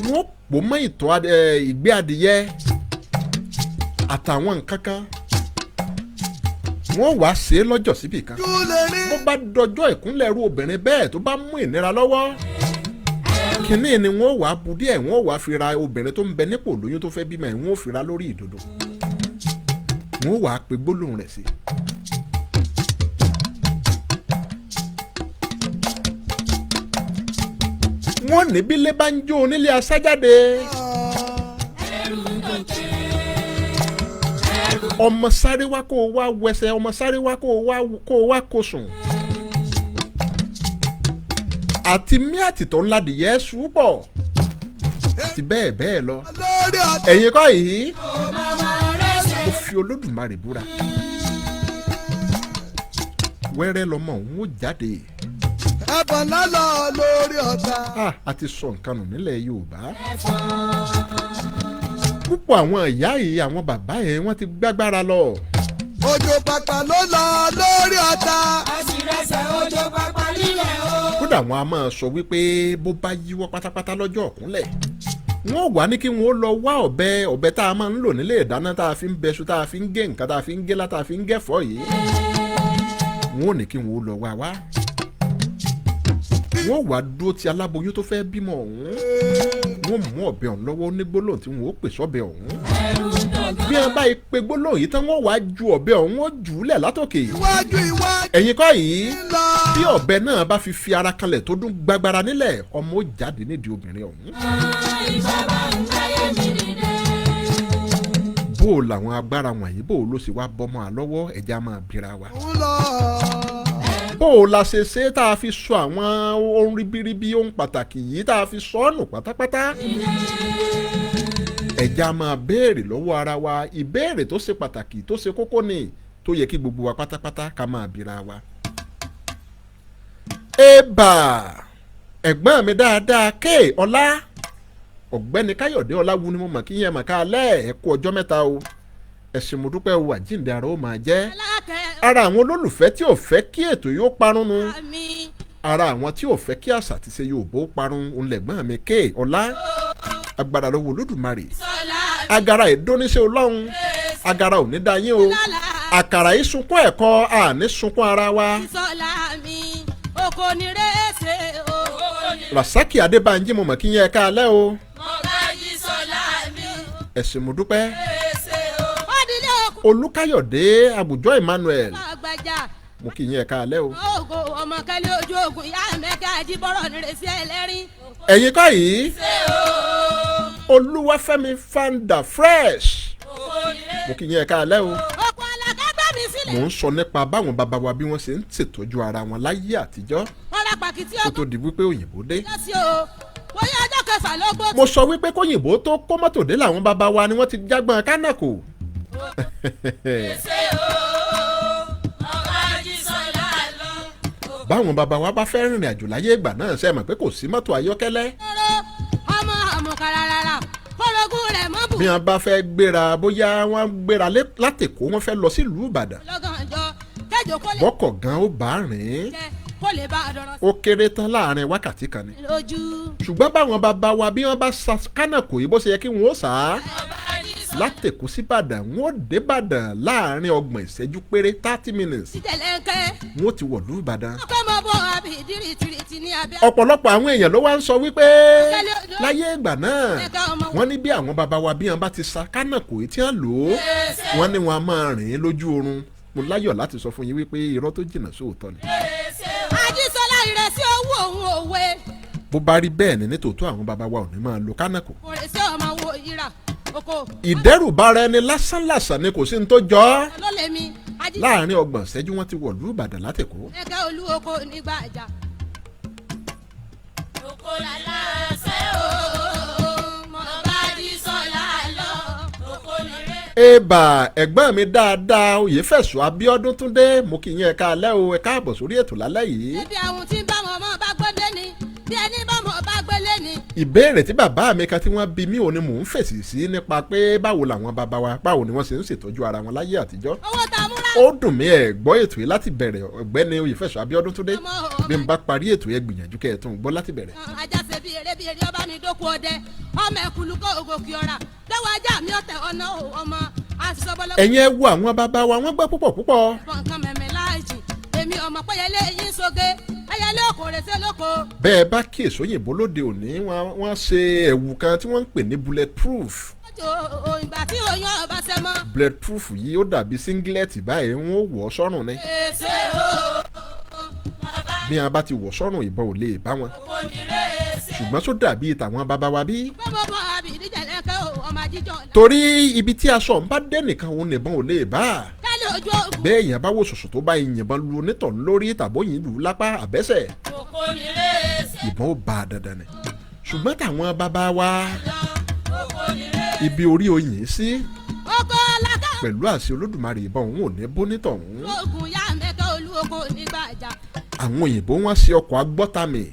Speaker 2: wọn pò mọ́ ìtọ̀ ìgbẹ́ adìyẹ àtàwọn nǹkan kan, wọ́n wàá ṣe é lọ́jọ́ síbì kan.
Speaker 3: Ojú lè rí.
Speaker 2: Bó bá dọjọ́ ìkúnlẹ̀ ẹrú obìnrin bẹ́ẹ̀ tó bá mú ìnira lọ́wọ́, kínní ni wọ́n wàá bu díẹ̀, wọ́n wàá fi ra obìnrin tó ń bẹ nípò lóyún tó fẹ́ bímọ ẹ̀, wọ́n ò fi ra lórí ìdodo, wọ́n wàá pe gbólóhùn rẹ̀ sí. Wọ́n ní bílé bá ń jó, onílé asájáde, ọmọ sáré wá kó o wá wẹsẹ̀, ọmọ sáré wá kó o wá kó o wá kó sùn, àti mí àtìtọ́ ńlá dìyẹ sùúpọ̀ àti bẹ́ẹ̀ bẹ́ẹ̀ lọ.
Speaker 3: Lórí ọ̀tá.
Speaker 2: Ẹ̀yin kọ́ yìí, mo fi Olódùmarè búra, wẹ́rẹ́ lọmọ òun ó jáde.
Speaker 3: Ẹ̀fọn ńlá lọ lórí ọ̀tá.
Speaker 2: Ah, a ti sọ nǹkan nù nílẹ̀ Yorùbá. Púpọ̀ àwọn ìyá yìí, àwọn bàbá yẹn, wọ́n ti gbágbára lọ.
Speaker 3: Òjò pàpà ló lọ lórí ọ̀tá.
Speaker 2: Kódà wọn a máa sọ wípé bó bá yíwọ́ pátápátá lọ́jọ́ ọ̀kúnlẹ̀, wọ́n wà ní kí wọ́n lọ wá ọ̀bẹ, ọ̀bẹ tá a máa ń lò nílé ìdáná, tá a fi ń bẹṣu, tá a fi ń gé nǹkan, tá a fi ń gé lá, tá a fi ń gẹ̀fọ́ yìí, wọ́n ò ní kí wọ́n lọ wá wá, wọ́n wàá dúró ti aláboyún tó fẹ́ bímọ ọ̀hún, wọ́n mú ọ̀bẹ ọ̀hún lọ́wọ́, ní gbólóhùn tí wọ́n ó pè sọ́bẹ ọ̀hún. Bí wọ́n bá pe gbólóhùn yìí tán, wọ́n wàá ju ọ̀bẹ ọ̀hún, wọ́n jù ú lẹ̀ látòkè.
Speaker 3: Iwájú iwájú
Speaker 2: Ẹ̀yin kọ́ yìí,
Speaker 3: ń lọ.
Speaker 2: bí ọ̀bẹ náà bá fi fi ara kanlẹ̀ tó dún gbàgbára nílẹ̀, ọmọ ó jáde nídìí obìnrin ọ̀hún.
Speaker 1: Ìjọba ń gbáyé mi dìde.
Speaker 2: Bó o làwọn agbára wọ̀nyí, bó o ló sì wá bọ́mọ àlọ́wọ́, ẹ̀já máa bira wa.
Speaker 3: Ń lọ.
Speaker 2: Bó o la ṣe ṣe tá a fi sọ àwọn ohun ribiribi, ohun pàtàkì yìí, tá a fi sọ ọ́ nù pátápátá? Ẹ̀já máa béèrè lọ́wọ́ ara wa. Ìbéèrè tó ṣe pàtàkì, tó ṣe kókó ni, tó yẹ kí gbogbo wa pátápátá ká máa bira wa. Eba, ẹ̀gbọ́n mi dáadáa, ké ọlá, Ọ̀gbẹ́ni Káyọ̀dé Ọláwu ni mo mọ̀ kí yẹn mọ̀ ká lẹ́. Ẹ̀ kú ọjọ́ mẹ́ta o, ẹ̀sìn, mo dúpẹ́ o. Àjíǹde ara ó máa jẹ́.
Speaker 1: Alákẹ́
Speaker 2: Ara àwọn olólùfẹ́ tí ò fẹ́ kí ètò yóò parun nu,
Speaker 1: mi.
Speaker 2: ara àwọn tí ò fẹ́ kí àṣà àti ṣe Yorùbá ó parun òun lẹ̀gbọ́n mi ké ọlá. Agbára lọ́wọ́ Olódùmarè.
Speaker 1: Sọlá.
Speaker 2: Agara ìdóníṣẹ́ Ọlọ́run, agara ò ní dá yín o.
Speaker 1: Lọ́la.
Speaker 2: Àkàrà yìí sunkún ẹ̀kọ́, àní sunkún ara wa.
Speaker 1: Sọlá mi oko ní rèése o.
Speaker 2: Rasaki Adébánjí, mo mọ̀ kí yẹn ká alẹ́ o.
Speaker 1: Mọ̀gájí sọlá mi
Speaker 2: Ẹ̀sìn, mo dúpẹ́.
Speaker 1: rèése o. Ọdílé okùn
Speaker 2: Olúkáyọ̀dé Àbùjọ Emmanuel,
Speaker 1: àgbàjà.
Speaker 2: mo kí yẹn ká alẹ́ o.
Speaker 1: Ògo ọmọ kẹlẹ́ ojú ogun, ìyá mẹ́kẹ́ àjíbọ̀rọ̀ nírèsí ẹlẹ́rìn.
Speaker 2: Ẹ̀yin kọ́ yìí, Olúwafẹ́mi Fanda Fresh, mo kí yẹn ká alẹ́ o.
Speaker 1: Oko alákẹ́gbẹ́ mi sílẹ̀.
Speaker 2: Mò ń sọ nípa báwọn bàbá wa bí wọ́n ṣe ń ṣètọ́jú ara wọn láyé àtijọ́
Speaker 1: Wọ́n ra pàkìtì
Speaker 2: kó
Speaker 1: ogun
Speaker 2: tó di wípé òyìnbó dé.
Speaker 1: lọ́sí o. Bóyá ọjọ́ kẹfà ló gbó.
Speaker 2: Mo sọ wípé kóyìnbó tó kó mọ́tò dé làwọn bàbá wa ni wọ́n ti jágbọ́n kánàkò.
Speaker 1: Ṣé o mọ̀gájí sọlá lọ.
Speaker 2: Báwọn bàbá wa bá fẹ́ rìnrìn àjò láyé ìgbà náà, ṣe mọ̀ pé kò sí mọ́tò ayọ́kẹ́lẹ́?
Speaker 1: Kóró ọmọ àmọ̀kàràràrà kórógùn rẹ̀ mọ́ bù.
Speaker 2: Bí wọ́n bá fẹ́ gbéra, bóyá wọ́n gbéra látèkó, wọ́n fẹ́ lọ sílùú Ìbàdàn,
Speaker 1: Lọ́gànjọ́ kẹjọ kó lè
Speaker 2: bọ́kọ̀ gan ó bá rìn
Speaker 1: jẹ kó lè bá a dọ̀rọ̀
Speaker 2: ó kéré tán láàrin wákàtí kan ni.
Speaker 1: lójú.
Speaker 2: Ṣùgbọ́n báwọn bàbá wa bí wọ́n bá sa kánàkò yìí bó ṣe yẹ kí wọ́n ó sà á látèkó síbàdàn, wọ́n ó débàdàn láàrin 30 ìṣẹ́jú péré, 30 minutes,
Speaker 1: Títẹ̀lẹ́ńkẹ́.
Speaker 2: wọ́n ó ti wọ̀lú Ìbàdàn.
Speaker 1: Ọkọ mọ bọ àbí ìdírí tìrìtì ní abẹ́.
Speaker 2: Ọ̀pọ̀lọpọ̀ àwọn èèyàn ló wá ń sọ wípé láyé ìgbà náà, wọ́n ní bí àwọn bàbá wa bí wọ́n bá ti sa kánàkò yìí tí wọ́n lò ó, wọ́n ní wọn a máa rìn ín lójú oorun. Mo láyọ̀ láti sọ fún yín wípé irọ́ tó jìnnà sóòótọ́ ni.
Speaker 1: Ajísọ́lá ìrẹsì owó òun òwe.
Speaker 2: Bó bá rí bẹ́ẹ̀ ni nítòótọ́, àwọn bàbá wa ò ní máa lo kánàkò.
Speaker 1: Kò rè sí ọmọ wo ìrà oko.
Speaker 2: Ìdẹ́rùbára ẹni lásánlàsàn ni, kò sí ní tó jọ ọ́.
Speaker 1: Ló lè mi ají.
Speaker 2: Láàrin 30 ìṣẹ́jú, wọ́n ti wọ̀lú Ìbàdàn látẹ̀kọ́.
Speaker 1: Ẹ̀ka olú oko nígbà àjà. Oko làlá ṣe o, mọ̀ bá jísọ́lá lọ, oko nìrè.
Speaker 2: Ebà, ẹ̀gbọ́n mi dáadáa, Oyèfẹ̀sọ Abíọ́dún Túndé, mo kì í yẹn ẹ̀ka alẹ́ o. Ẹ káàbọ̀ sórí ètò lálẹ́ yìí.
Speaker 1: Ẹbí àwọn tí ń bá wọn mọ́ bá gbọ́dé ni, bí ẹni bá mọ̀ bá gbélé ni.
Speaker 2: Ìbéèrè tí bàbá mi kan tí wọ́n bí mí ò ní mò ń fèsì sí nípa pé báwo làwọn bàbá wa, báwo ni wọ́n ṣe ń ṣètọ́jú ara wọn láyé àtijọ́.
Speaker 1: Owó tá a múra.
Speaker 2: Ó dùn mí, ẹ̀ gbọ́ ètò yìí láti bẹ̀rẹ̀. Ọ̀gbẹ́ni Oyèfẹ̀sọ Abíọ́dún Túndé, bí n bá parí ètò yẹn, gbìyànjú kẹ́ ẹ̀ tún gbọ́ láti bẹ̀rẹ̀.
Speaker 1: Ajá ṣe bí eré bí eré, ọba mi dókun ọdẹ ọmọ ẹkùlù kó ògòkè ọ̀rà lọ́wọ́ ajá mi ọ̀tẹ̀ ọ̀nà ọmọ àṣìṣọ́bọ́lọ́.
Speaker 2: Ẹ̀yin ẹ wo àwọn bàbá wa, wọ́n gbọ́ púpọ̀ púpọ̀.
Speaker 1: Nǹkan mẹ̀mẹ́ láàjì, èmi ọmọ pẹ́yẹlé yín soge ẹyẹlé òkòrè sí olóko.
Speaker 2: Bẹ́ẹ̀ bá kíyèsí òyìnbó lóde òní, wọ́n ṣe ẹ̀wù kan tí wọ́n ń pè ní bulletproof.
Speaker 1: Ọjọ́ ìgbà tí oyún ọba ṣe mọ́.
Speaker 2: Bulletproof yìí, ó dàbí singlet báyìí, wọ́n ó wọ̀ ọ́ sọ́rùn ni.
Speaker 1: Èsè o.
Speaker 2: Bí wọ́n bá ti wọ̀ sọ́rùn, ìbọn ò lè bá wọn, ṣùgbọ́n tó dàbí tàwọn bàbá wa bí?
Speaker 1: Bọ́bọ̀ bọ́ àbí ìdíjà lẹ́kẹ́ o, ọmọ àjíjọ.
Speaker 2: Torí ibi tí aṣọ ń bá dé nìkan òun nìbọn ò lè bá.
Speaker 1: Kálí ojú ogun.
Speaker 2: Bẹ́ẹ̀ yẹn bá wò ṣòṣò tó bá yìnbọn lu onítọ̀ lórí tàbóyìn lù ú lápá àbẹ́sẹ̀, ìbọn ó bá a dandan ni. Ṣùgbọ́n tàwọn bàbá wa, ibi orí oyin sí,
Speaker 1: Oko alákà.
Speaker 2: pẹ̀lú àṣẹ Olódùmarè, ìbọn òun ò ní bónítọ̀hún.
Speaker 1: Ogun ya mẹ́kẹ́ olú oko nígbà àjà.
Speaker 2: Àwọn òyìnbó wọn ṣe ọkọ̀ agbọ́tàmì,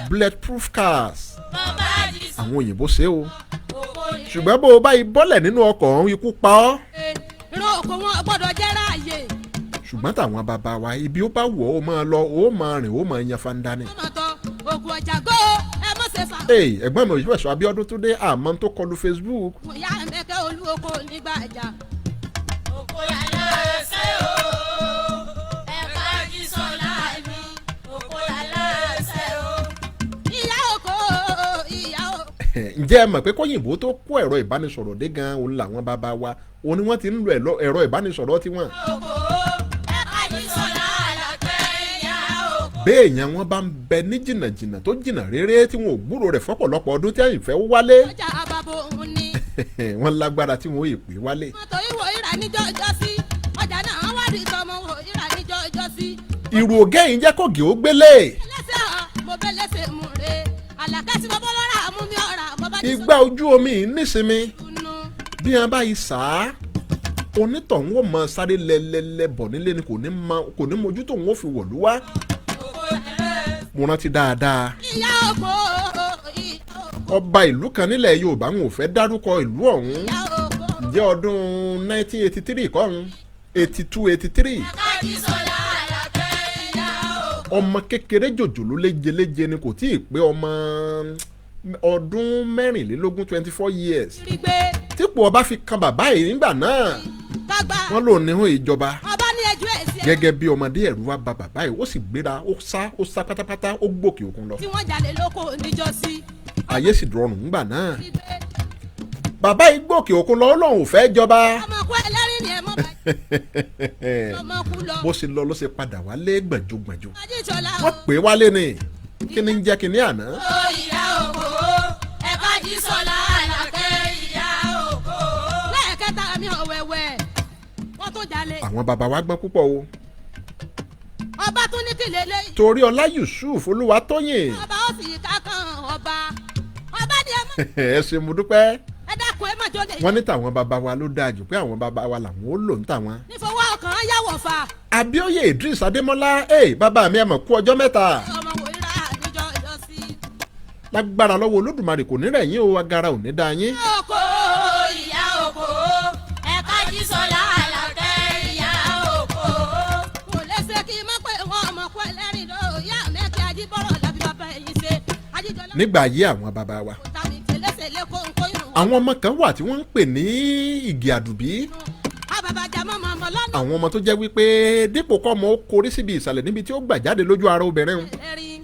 Speaker 2: bulletproof cars, àwọn òyìnbó ṣe o. Ṣùgbọ́n bó o bá yí bọ́lẹ̀ nínú ọkọ̀ ọ̀hún, ikú pa ọ́.
Speaker 1: Ìran oko wọn gbọ́dọ̀ jẹ́ ráàyè.
Speaker 2: Ṣùgbọ́n tàwọn bàbá wa, ibi ó bá wọ̀ ó máa lọ, ó máa rìn, ó máa yan fanda ni.
Speaker 1: Ọmọ tán ogun ọjà gó ẹ mọ̀ ṣe fà.
Speaker 2: Ee, ẹ̀gbọ́n mi Òyìnbó Abíọ́dún Túndé, àmọ́ tó kọlu Facebook.
Speaker 1: Ogun ya mẹ́kẹ́ olú oko nígbà àjà.
Speaker 4: Oko yàrá ṣe o, ẹ̀ka jísọ̀lá mi, oko yàrá ṣe o.
Speaker 1: Ìyá oko, ìyá oko.
Speaker 2: Ǹjẹ́ Ǹjẹ́ ẹ mọ̀ pé kóyìnbó tó kó ẹ̀rọ ìbánisọ̀rọ̀ dé gan òun làwọn bàbá wa òun ni wọ́n ti ń lo ẹ̀rọ ìbánisọ̀rọ̀ tiwọn.
Speaker 4: Òkò ẹ̀ka Jísọ́lá Àlàkẹ́ ìyá òkò.
Speaker 2: Béèyàn wọn bá ń bẹ ní jìnnàjìnnà tó jìnnà réré tí wọn ò gbúrò rẹ̀ fọ́pọ̀lọpọ̀ ọdún tí àyìnfẹ́ wálé,
Speaker 1: Ọjà àbàbò òun ni.
Speaker 2: wọ́n lágbára tí wọn ò pè wálé.
Speaker 1: Mọ́tò ìwò ìrà níjọ́ ọjọ́ sí. Ọjà náà wá di tọmọ wò ìrà níjọ́ ọjọ́ sí.
Speaker 2: Ìrù ògẹ́yìn jẹ́ kògì ó gbélé.
Speaker 1: Ẹlẹ́sẹ̀ hàn mo bẹ́ lẹ́sẹ̀ mú re. Àlàkẹ́ tí mo bọ́ lọ́ra mú mi ọ̀rà mo bá ti
Speaker 2: Igbá ojú omi yìí nísinmi
Speaker 1: sọ́nù.
Speaker 2: bí wọn bá yìí sá onítọ̀hún ó mọ sáré lẹ́lẹ́lẹ́ bọ̀ nílé ni kò ní mojú tóun ó fi wọ̀lú wá. Mo rántí dáadáa
Speaker 1: Ìyá òkò ìyá òkò
Speaker 2: ọba ìlú kan nílẹ̀ Yorùbá ń ò fẹ́ dárúkọ ìlú ọ̀hún.
Speaker 1: ìyá òkò.
Speaker 2: Jẹ́ ọdún 1983 kọ́run 82 83.
Speaker 4: Ẹ̀ka Jísọ́lá Àlàkẹ́ ìyá òkò.
Speaker 2: Ọmọ kékeré jòjòló léjeléje ni, kò tí ì pé ọmọ ọdún 24, 24 years,
Speaker 1: Rí gbé
Speaker 2: típò ọba fi kan bàbá yìí nígbà náà.
Speaker 1: kágbá.
Speaker 2: Wọ́n lò níhùn ìjọba.
Speaker 1: Ọba ní ẹjọ́ ẹ̀ sí ẹ.
Speaker 2: Gẹ́gẹ́ bí ọmọdé, ẹ̀rù wá ba bàbá yìí, ó sì gbéra, ó sá, ó sá pátápátá, ó gbòkè òkun lọ.
Speaker 1: Tí wọ́n jalè lóko níjọ́sí.
Speaker 2: Ayé sì rọrùn ńgbà náà.
Speaker 1: Rí gbé
Speaker 2: Bàbá yìí gbòkè òkun lọ, ó lóun ò fẹ́ jọba.
Speaker 1: Ọmọ kú ẹlẹ́rìí ni ẹ mọ́ bá ọmọ kú lọ.
Speaker 2: Bó ṣe lọ ló ṣe padà wálé gbọ̀njọgbọ̀njọ.
Speaker 1: Ajíṣọlá
Speaker 2: Wọ́n pè é wálé ni kí ni ń jẹ́ kí ni àná.
Speaker 4: Ó ìyá òkò ẹ̀ka Jísọ́lá Àlàkẹ́ ìyá òkò.
Speaker 1: Lẹ́ẹ̀kẹta mi ò wẹ̀wẹ̀ wọ́n tún jalè.
Speaker 2: Àwọn bàbá wa gbọ́n púpọ̀ o.
Speaker 1: Ọba tún ní kí lélẹ̀.
Speaker 2: Torí ọlá Yusuf Olúwatóyìn.
Speaker 1: Ọba ó sì ká kan ọba. Ọba ni ẹ mọ̀.
Speaker 2: Ẹ ṣe, mo dúpẹ́.
Speaker 1: Ẹ dákun, ẹ má jọlẹ̀.
Speaker 2: Wọ́n ní tàwọn bàbá wa ló dáa jù, pé àwọn bàbá wa làwọn ó lò ń tàwọn.
Speaker 1: Nífọwọ́ ọkàn yàwọ̀ fà.
Speaker 2: Abíóyè Idris Adémọ́lá, ẹ bàbá mi, ẹ mọ̀ kú ọjọ́ mẹ́ta.
Speaker 1: Ọmọ wò ra níjọ́ ọjọ́ sí.
Speaker 2: Lágbára lọ́wọ́ Olódùmarè, kò ní rẹ̀ yín o, agara ò ní dá yín.
Speaker 4: Òkò ìyá òkò ẹ̀ka Jísọ́lá Àlàkẹ́ ìyá òkò.
Speaker 1: Kò lẹ́sẹ̀ kí n má pé wọn ọmọ kú ẹlẹ́rìí lọ ìyá mẹ́kẹ́ ajíbọ̀rọ̀ làbí bàbá ẹ̀yìn ṣe ajíjọlá.
Speaker 2: Nígbà ayé àwọn bàbá wa,
Speaker 1: Kò tá mi tẹ̀lẹ́sẹ̀ lẹ́kọ̀ọ́ nǹkan.
Speaker 2: àwọn ọmọ kan wà tí wọ́n ń pè ní igi àdùbí.
Speaker 1: Àbàbàjà mọ́ mọ́ lọ́nà.
Speaker 2: Àwọn ọmọ tó jẹ́ wípé dípò kọ́ ọmọ ó korí síbi ìsàlẹ̀ níbi tí ó gbà jáde lójú ara obìnrin un,
Speaker 1: ẹ̀rín.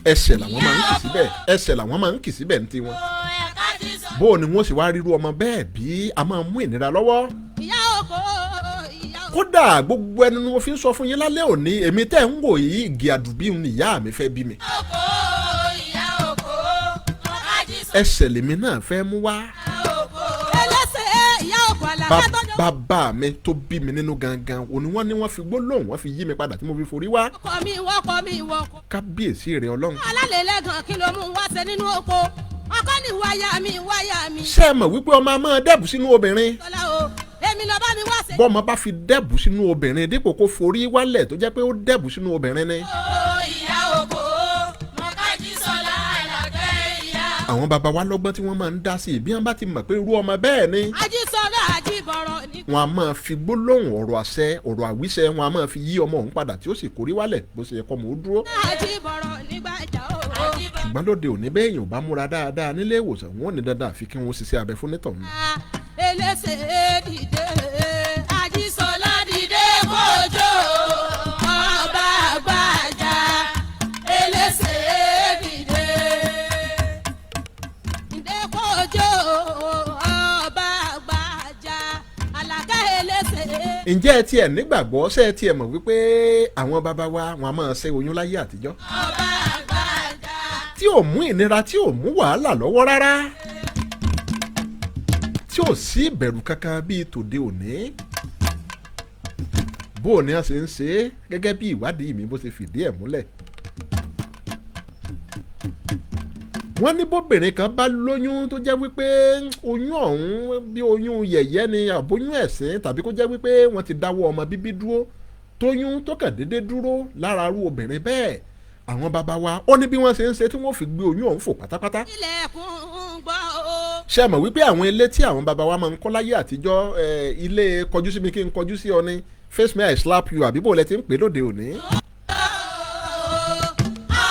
Speaker 2: ẹsẹ̀ làwọn máa ń kì síbẹ̀, ẹsẹ̀ làwọn máa ń kì síbẹ̀ ní tiwọn.
Speaker 4: Ẹ̀ka Jísọ́lá.
Speaker 2: Bó o ni wọ́n sì wá ríru ọmọ bẹ́ẹ̀ bí a máa mú ìnira lọ́wọ́.
Speaker 1: Ìyá òkò ìyá òkò.
Speaker 2: Kódà gbogbo ẹnu ni mo fi ń sọ fún yín lálẹ́ òní, èmi tẹ́ ń wò yìí, igi àdùbí ni ìyá mi fẹ́ bí mi.
Speaker 4: Òkò ìyá òkò ẹ̀ka Jísọ́lá
Speaker 2: Ẹsẹ̀ lèmi náà fẹ́ mú wá.
Speaker 4: òkò.
Speaker 1: Ẹlẹ́sẹ̀ ìyá òkò àlàkà tọ́jọ́.
Speaker 2: Bàbá mi tó bí mi nínú gangan òní, wọ́n ní wọ́n fi gbólóhùn wọ́n fi yí mi padà tí mo fi forí wá.
Speaker 1: Ọkọ mi wọ́kọ mi wọ́kọ.
Speaker 2: Kábíyèsí rẹ Ọlọ́run.
Speaker 1: Alálẹ̀ lẹ́gàn kí ló mú wá ṣe nínú oko ọkọ ni wáyà mi wáyà mi.
Speaker 2: Ṣé ẹ mọ̀ wípé ọmọ a máa dẹ́bù sínú obìnrin?
Speaker 1: Tọ́lá o, èmi lọ bá mi wá ṣe.
Speaker 2: Bọ́mọ bá fi dẹ́bù sínú obìnrin, dípò kó forí wálẹ̀, tó jẹ́ pé ó dẹ́bù sínú obìnrin ni.
Speaker 4: Òkò ìyá òkò ẹ̀ka Jísọ́lá Àlàkẹ́ ìyá.
Speaker 2: Àwọn bàbá wa lọ́gbọ́n tí wọ́n máa ń dá sí i. Bí wọ́n bá ti mọ̀ pé irú ọmọ bẹ́ẹ̀ ni,
Speaker 1: Ajísọ́lá ajíbọ̀rọ̀ ní.
Speaker 2: wọn a máa fi gbólóhùn ọ̀rọ̀ àṣẹ, ọ̀rọ̀ àwíṣẹ, wọn a máa fi yí ọmọ òun padà tí ó sì kórí wálẹ̀ bó ṣe yẹ kọ́ mọ̀ ó dúró.
Speaker 1: Ajíbọ̀rọ̀ nígbà ìjà o.
Speaker 2: Ṣùgbọ́n lóde òní, bẹ́ẹ̀ èèyàn ò bá múra dáadáa nílé ìwòsàn, wọn ò ní dandan àfi kí wọ́n ṣiṣẹ́ abẹ fún nítọ̀hún.
Speaker 1: Elése dìde.
Speaker 4: Ajísọ́lá dìde kójó ọba àgbàjà elése dìde.
Speaker 1: Dìde kójó ọba àgbàjà àlàkà elése.
Speaker 2: Ǹjẹ́ ẹ tiẹ̀ nígbàgbọ́? Ṣé ẹ tiẹ̀ mọ̀ wípé àwọn bàbá wa wọn a máa ṣe oyún láyé àtijọ́
Speaker 4: Ọba àgbàjà.
Speaker 2: tí ò mú ìnira, tí ò mú wàhálà lọ́wọ́ rárá, tí ò sí ìbẹ̀rù kankan bíi tòde òní? Bó o ní a ṣe ń ṣe é, gẹ́gẹ́ bí ìwádìí mi bó ṣe fìdí ẹ̀ múlẹ̀, wọ́n ní bóbìnrin kan bá lóyún tó jẹ́ wípé oyún ọ̀hún bí oyún yẹ̀yẹ́ ni, àbóyún ẹ̀sín, tàbí kó jẹ́ wípé wọ́n ti dáwọ́ ọmọ bíbí dúró, tóyún tó kàn déédé dúró lára arú obìnrin bẹ́ẹ̀, àwọn bàbá wa ó ní bí wọ́n ṣe ń ṣe tí wọ́n fi gbé oyún ọ̀hún fò pátápátá.
Speaker 1: Ilẹ̀kùn gbọ́ o.
Speaker 2: Ṣé ẹ mọ̀ wípé àwọn ilé tí àwọn bàbá wa máa ń kọ́ láyé àtijọ́, ilé kọjú sí mi kí n kọjú sí ọ ni, face me I slap you, àbí bó lẹ ti ń pè lóde òní,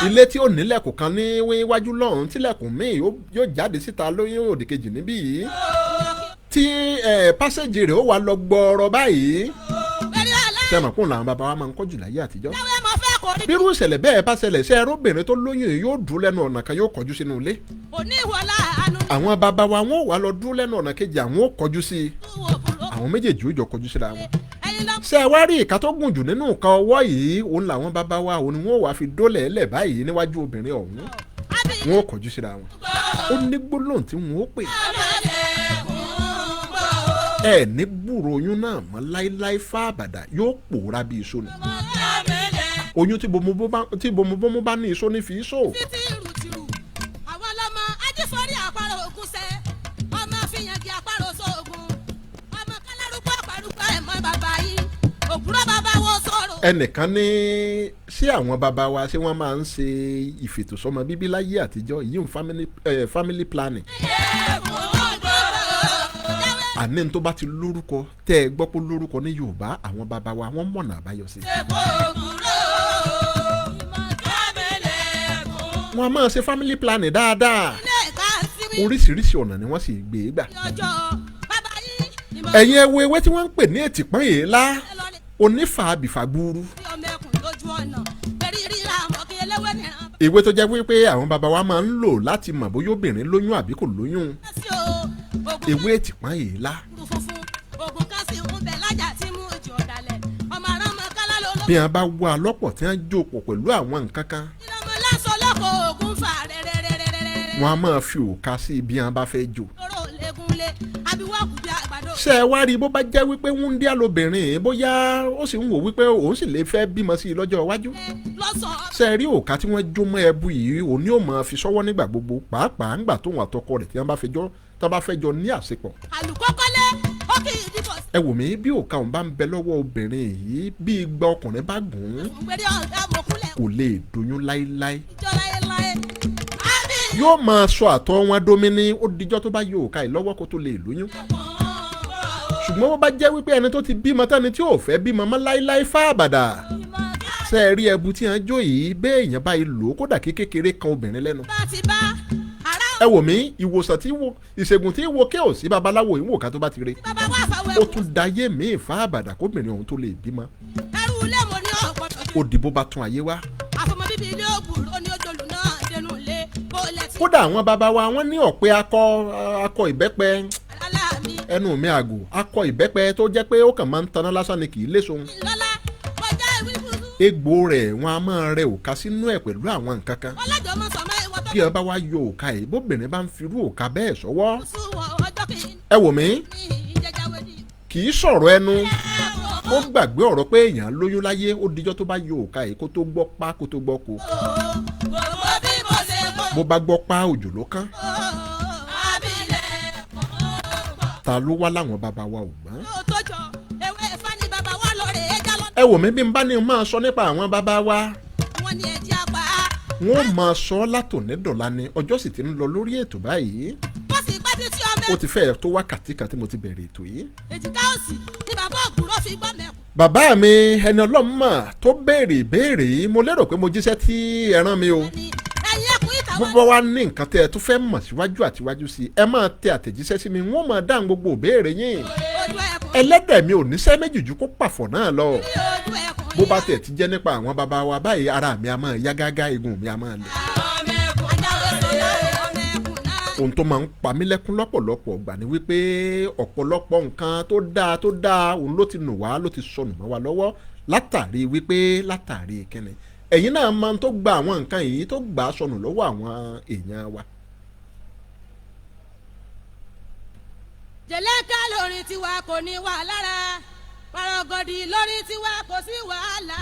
Speaker 2: ilé tí ó nílẹ̀kùn kan ní wíwájú lọ́hùn, tílẹ̀kùn míì yóò jáde síta lóyún òdì kejì níbí yìí, tí pásẹ̀jì rẹ̀ ó wà lọ gbọ́ọ̀rọ̀ báyìí.
Speaker 1: Pẹ̀lú ọ̀la.
Speaker 2: Ṣé ẹ mọ̀ kóun làwọn bàbá wa máa ń kọ́ jù láyé àtijọ́?
Speaker 1: Láwẹ̀ mọ̀ fẹ́. kò rí
Speaker 2: Bírú ìṣẹ̀lẹ̀ bẹ́ẹ̀ bá ṣẹlẹ̀, ṣé ẹrúbìnrin tó lóyún yìí yóò dúró lẹ́nu ọ̀nà kan, yóò kọjú sínú ilé.
Speaker 1: Òní ìwọlá àánú
Speaker 2: Àwọn bàbá wa, wọn ò wá lọ dúró lẹ́nu ọ̀nà kejì, àwọn ò kọjú sí i.
Speaker 1: Wò búrò.
Speaker 2: Àwọn méjèèjì ó jọ kọjú síra wọn.
Speaker 1: Ẹ̀yin lọ́mọ.
Speaker 2: Ṣé ẹ wá rí ìka tó gùn jù nínú nǹkan ọwọ́ yìí, òun làwọn bàbá wa, òun ni wọ́n wàá fi dólẹ̀ ẹlẹ̀ báyìí níwájú obìnrin ọ̀hún.
Speaker 1: Àbí
Speaker 2: Wọn ò kọjú síra wọn. Ó ní gbólóhùn tí wọn ó pè. Ẹ ní gbúrò oyún náà mọ́ láíláí fáàbàdà, yóò pòórá bí iṣó ni. Oyún tí bomubomu bá ní iṣó ní fi iṣó.
Speaker 1: Títí ìrùtìrù àwọn ọlọ́mọ ajífọ́rí àparò ògùn sẹ́, ọmọ fìyànjẹ àparò sóògùn, ọmọ kálárúgbó àparùgbó ẹ̀ mọ́ bàbá yìí òkúrọ̀ bàbá wo sọ̀rọ̀.
Speaker 2: Ẹnìkan ní ṣé àwọn bàbá wa, ṣé wọ́n máa ń ṣe ìfètòsọ́mọ bíbí láyé àtijọ́ yìí ń family planning? Àní tó bá ti lórúkọ tẹ́ ẹ gbọ́ pé lórúkọ ní Yorùbá, àwọn bàbá wa wọ́n mọ̀nà àbáyọ sí i. Wọ́n a máa ṣe family planning dáadáa.
Speaker 1: Ilé ìka síwí
Speaker 2: Oríṣiríṣi ọ̀nà ni wọ́n sì gbé e gbà.
Speaker 1: Ọjọ́ bàbá yìí ni mo
Speaker 2: Ẹ̀yin ẹ wo ewé tí wọ́n ń pè ní ètìpọ́n èélá,
Speaker 1: lọ ní
Speaker 2: onífàbìfàgbúrú.
Speaker 1: Ọmọ ẹkùn lójú ọ̀nà pẹ̀lú ríra àmọ́ kí eléwé nìran
Speaker 2: Ewé tó jẹ́ wípé àwọn bàbá wa máa ń lò láti mọ̀ bóyá obìnrin lóyún àbí kò lóyún.
Speaker 1: Bá sí o ògùn
Speaker 2: Ewé ètìpọ́n èélá.
Speaker 1: Kúrú funfun ògùn kan sì ń bẹ lájà tí mú òjò ọ̀dàlẹ̀ ọmọ arámọ kálá ló ló
Speaker 2: Bí wọ́n bá wá lọ́pọ̀ tí wọ́n jó pọ̀ pẹ̀lú àwọn nǹkan kan,
Speaker 1: ìlọmọ lásán lọ́kọ̀ ògùn fà rẹ́rẹ́rẹ́rẹ́rẹ́.
Speaker 2: wọ́n á máa fi òòka sí ibi wọ́n bá fẹ́ jò.
Speaker 1: Lóró légunlé abiwọ́kù bí àgbàdo.
Speaker 2: Ṣé ẹ wá rí, bó bá jẹ́ wípé wúndíá lobìnrin yìí, bóyá ó sì ń wò wípé òun sì lè fẹ́ bímọ sí i lọ́jọ́ iwájú,
Speaker 1: Lọ́sàn-án.
Speaker 2: Ṣé ẹ rí òòka tí wọ́n jó mọ́ ẹbu yìí, òun ni ó máa fi sọ́wọ́ nígbà gbogbo, pàápàá ńgbà tóun àtọkọ rẹ̀ tí wọ́n bá fẹ́ jọ tí wọ́n bá fẹ́ jọ ní àṣepọ̀.
Speaker 1: Àlùkọ́kọ́lé ó kì í dìbò.
Speaker 2: Ẹ wò mí, bí òòka òun bá ń bẹ lọ́wọ́ obìnrin yìí, bí igba ọkùnrin bá gùn ún,
Speaker 1: Gbèrè ọ̀gá mọ̀kúnlẹ̀.
Speaker 2: kò lè doyún láéláé.
Speaker 1: Ìjọ láéláé. Àbí
Speaker 2: Yóò máa sọ àtọ̀ wọn dómi ní, ó dijọ́ tó bá yọ òòka yìí lọ́wọ́ kó tó lè lóyún. Ṣùgbọ́n bó bá jẹ́ wípé ẹni tó ti bímọ tán ni tí ò fẹ́ bímọ mọ́ láéláé fáàbàdà, ṣe é rí ẹbu tí wọ́n jó yìí, béèyàn báyìí lò ó, kódà kí kékeré kan obìnrin lẹ́nu.
Speaker 1: Bá ti bá ara.
Speaker 2: Ẹ wò mí, ìwòsàn tí wo ìṣègùn tí wo kí ò sí, babaláwo ìwò ká tó bá ti re.
Speaker 1: Bàbá wa fàwọ̀
Speaker 2: Ó
Speaker 1: ẹ̀kú.
Speaker 2: tún dayé míì fáàbàdà kóbìnrin ọ̀hún tó lè bímọ.
Speaker 1: Ẹrú ilé mo ní ọ̀pọ̀lọpọ̀.
Speaker 2: Ó dìbò bá tún ayé wá.
Speaker 1: Àfọmọ bíbí ilé òbúrò ní ojúlù náà dénú ilé bó lẹ ti.
Speaker 2: Kódà àwọn bàbá wa, wọ́n ní ọ̀pẹ akọ akọ ìbẹ́pẹ.
Speaker 1: Aláàmì.
Speaker 2: Ẹnu mi àgò, akọ ìbẹ́pẹ tó jẹ́ pé ó kàn máa ń taná lásán ni, kì í léso.
Speaker 1: Lọ́lá kọjá ìwé fúnfún.
Speaker 2: Egbò rẹ̀, wọn a máa rẹ òka sínú ẹ̀ pẹ̀lú àwọn nǹkan kan.
Speaker 1: Ọlọ́jọ́ mọ̀ sọ̀mọ́ ìwọ tó
Speaker 2: Bí ẹ bá wá yọ òka yìí, bóbìnrin bá ń firú òka bẹ́ẹ̀ sọ́wọ́,
Speaker 1: sùn wọ ọjọ́ kìíní.
Speaker 2: Ẹ wò mí,
Speaker 1: ìjẹjáwé ni.
Speaker 2: Kì í sọ̀rọ̀ ẹnu, ó gbàgbé ọ̀rọ̀ pé èèyàn lóyún láyé. Ó dijọ́ tó bá yọ òka yìí kó tó gbọ́ pa, kó tó gbọ́ ko.
Speaker 1: Gbogbo bí mo ṣe kó.
Speaker 2: Bó bá gbọ́ pa, òjò ló kán.
Speaker 1: Abilẹ̀.
Speaker 2: Ta ló wá láwọn bàbá wa ò gbọ́n?
Speaker 1: Yóò tó jọ ewé fani bàbá wa lọ rè é já lọ.
Speaker 2: Ẹ wò mí, bí n bá ní máa sọ nípa àwọn bàbá wa,
Speaker 1: Wọn ni ẹ̀jẹ̀ apá.
Speaker 2: wọ́n máa sọ látòní dọ̀la ni. Ọjọ́ sì ti ń lọ lórí ètò báyìí.
Speaker 1: Wọ́n sì pẹ́ títí ọmọ.
Speaker 2: Ó ti fẹ́ẹ̀ tó wákàtí kan tí mo ti bẹ̀rẹ̀ ètò yìí.
Speaker 1: Èjìká òsì ni bàbá ògùrọ̀ fi gbọ́ mẹ́kù.
Speaker 2: Bàbá mi, ẹni ọlọ́mọ tó béèrè ìbéèrè yìí, mo lérò pé mo jíṣẹ́ tí ẹ rán mi o.
Speaker 1: Ni ẹ̀yin ẹkùn ìta
Speaker 2: Bó
Speaker 1: wọn.
Speaker 2: bá wá ní nǹkan tẹ́ ẹ tún fẹ́ mọ̀ síwájú àtiwájú sí i, ẹ máa tẹ àtẹ̀jíṣẹ́ sí mi, wọ́n máa dáhùn gbogbo ìbéèrè yín.
Speaker 1: Ojú ẹkùn.
Speaker 2: Ẹlẹ́dẹ̀ mi ò níṣẹ́ méjì ju kó pàfọ̀ náà lọ.
Speaker 1: Ojú ẹkùn.
Speaker 2: Bó bá tẹ̀ ti jẹ́ nípa àwọn bàbá wa báyìí, ara mi a máa yá gágá, egun mi a máa lè.
Speaker 1: Ajáwé sọlá ọmọ ẹkùn náà.
Speaker 2: Ohun tó máa ń pa mí lẹ́kún lọ́pọ̀lọpọ̀ gbà ni wípé ọ̀pọ̀lọpọ̀ nǹkan tó dáa tó dáa, òun ló ti nù wá, ló ti sọnù mọ́ wa lọ́wọ́, látàrí wípé látàrí kíni, ẹ̀yin náà máa ń tó gba àwọn nǹkan yìí, tó gbà á sọnù lọ́wọ́ àwọn èèyàn wa.
Speaker 1: Jẹ̀lẹ́kẹ́ lórin tiwa kò ní wà lára parọ́gọ́dì lórí tiwa kò sí wàhálà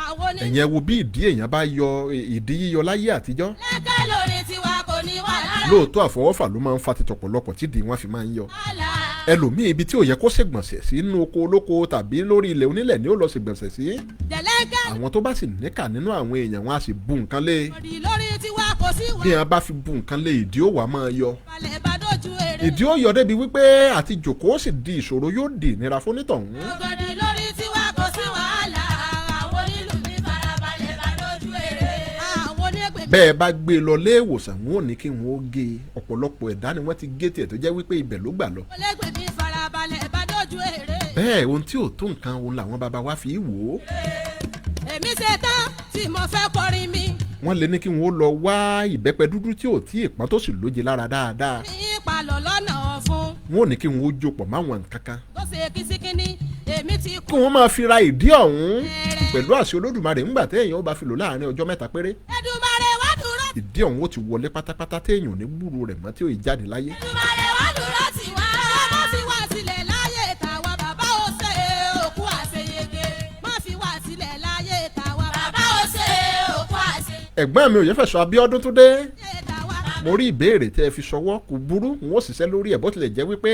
Speaker 1: àwọn oní.
Speaker 2: Ẹ̀yin ẹ wo bí ìdí èèyàn bá yọ, ìdí yíyọ láyé àtijọ́.
Speaker 1: Jẹ̀lẹ́kẹ́ lórin tiwa kò ní wà lára.
Speaker 2: Lóòótọ́, àfọwọ́fà ló máa ń fa títọ̀pọ̀lọpọ̀ tídìí wọn fi máa ń yọ.
Speaker 1: Wàhálà.
Speaker 2: Ẹlòmíì, ibi tí ò yẹ kó ṣègbọ̀nsẹ̀ sí inú oko olóko tàbí lórí ilẹ̀ onílẹ̀ ni ó lọ ṣègbọ̀nsẹ̀ sí.
Speaker 1: Jẹ̀lẹ́kẹ́
Speaker 2: Àwọn tó bá sì níkà nínú àwọn èèyàn, wọn á sì bu nǹkan lé.
Speaker 1: lórí lórí tiwa kò sí
Speaker 2: Bí
Speaker 1: wàhálà.
Speaker 2: wọn bá fi bu nǹkan lé, ìdí ó wà máa yọ.
Speaker 1: Balẹ̀ bá dójú èrè.
Speaker 2: Ìdí ó yọ débi wípé àti jòkó sì di ìṣòro, yóò di ìnira fónítọ̀hún.
Speaker 1: Parọ́gọ́dì lórí tiwa kò sí wàhálà àwọn onílù ní farabalẹ̀ bá dójú èrè. Àwọn onígbè.
Speaker 2: Bẹ́ẹ̀ bá gbé e lọ lé ìwòsàn, wọn ò ní kí wọn ó gé e. Ọ̀pọ̀lọpọ̀ ẹ̀dá ni wọ́n ti gé tiẹ̀ tó jẹ́ wípé ibẹ̀ ló gbà lọ.
Speaker 1: Olégbè mi farabalẹ̀ bá dójú èrè.
Speaker 2: Bẹ́ẹ̀, ohun tí ò tó nǹkan, òun làwọn baba wa fi wò ó.
Speaker 1: Èmi ṣe tán. Tí mo fẹ́ kọrin mi.
Speaker 2: Wọ́n lè ní kí wọ́n lọ wá ìbẹ́pẹ dúdú tí ò tí ì pọ́n tó sì lóje lára dáadáa.
Speaker 1: Ní ìpalọ̀ lọ́nà ọ̀fun.
Speaker 2: Wọ́n ò ní kí wọ́n jó pọ̀ máwọn nǹkan kan.
Speaker 1: Tó ṣe kìsíkíní èmi ti
Speaker 2: kí wọ́n máa fi ra ìdí ọ̀hún pẹ̀lú àṣẹ Olódùmarè ńgbà téèyàn ó bá fi lò láàrin ọjọ́ mẹ́ta péré.
Speaker 1: Èdùmàrè wá dúró.
Speaker 2: Ìdí ọ̀hún ó ti wọlé pátápátá téèyàn ò ní gbúrú rẹ̀ mọ́ tí ó yìí jáde láyé.
Speaker 1: Èdùmàrè wá dúró tì wá. Má fi wá sílẹ̀ láyé tàwa bàbá ó ṣe òkú àṣeyege. Má fi wá sílẹ̀ láyé tàwa bàbá ó ṣe òkú àṣeyege.
Speaker 2: Ẹ̀gbọ́n mi Òyefẹ̀sọ Abíọ́dún tó dé,
Speaker 1: Tàwa
Speaker 2: mo rí ìbéèrè tẹ́ ẹ fi ṣọwọ́, kò burú, n ó ṣiṣẹ́ lórí ẹ̀ bó tilẹ̀ jẹ́ wípé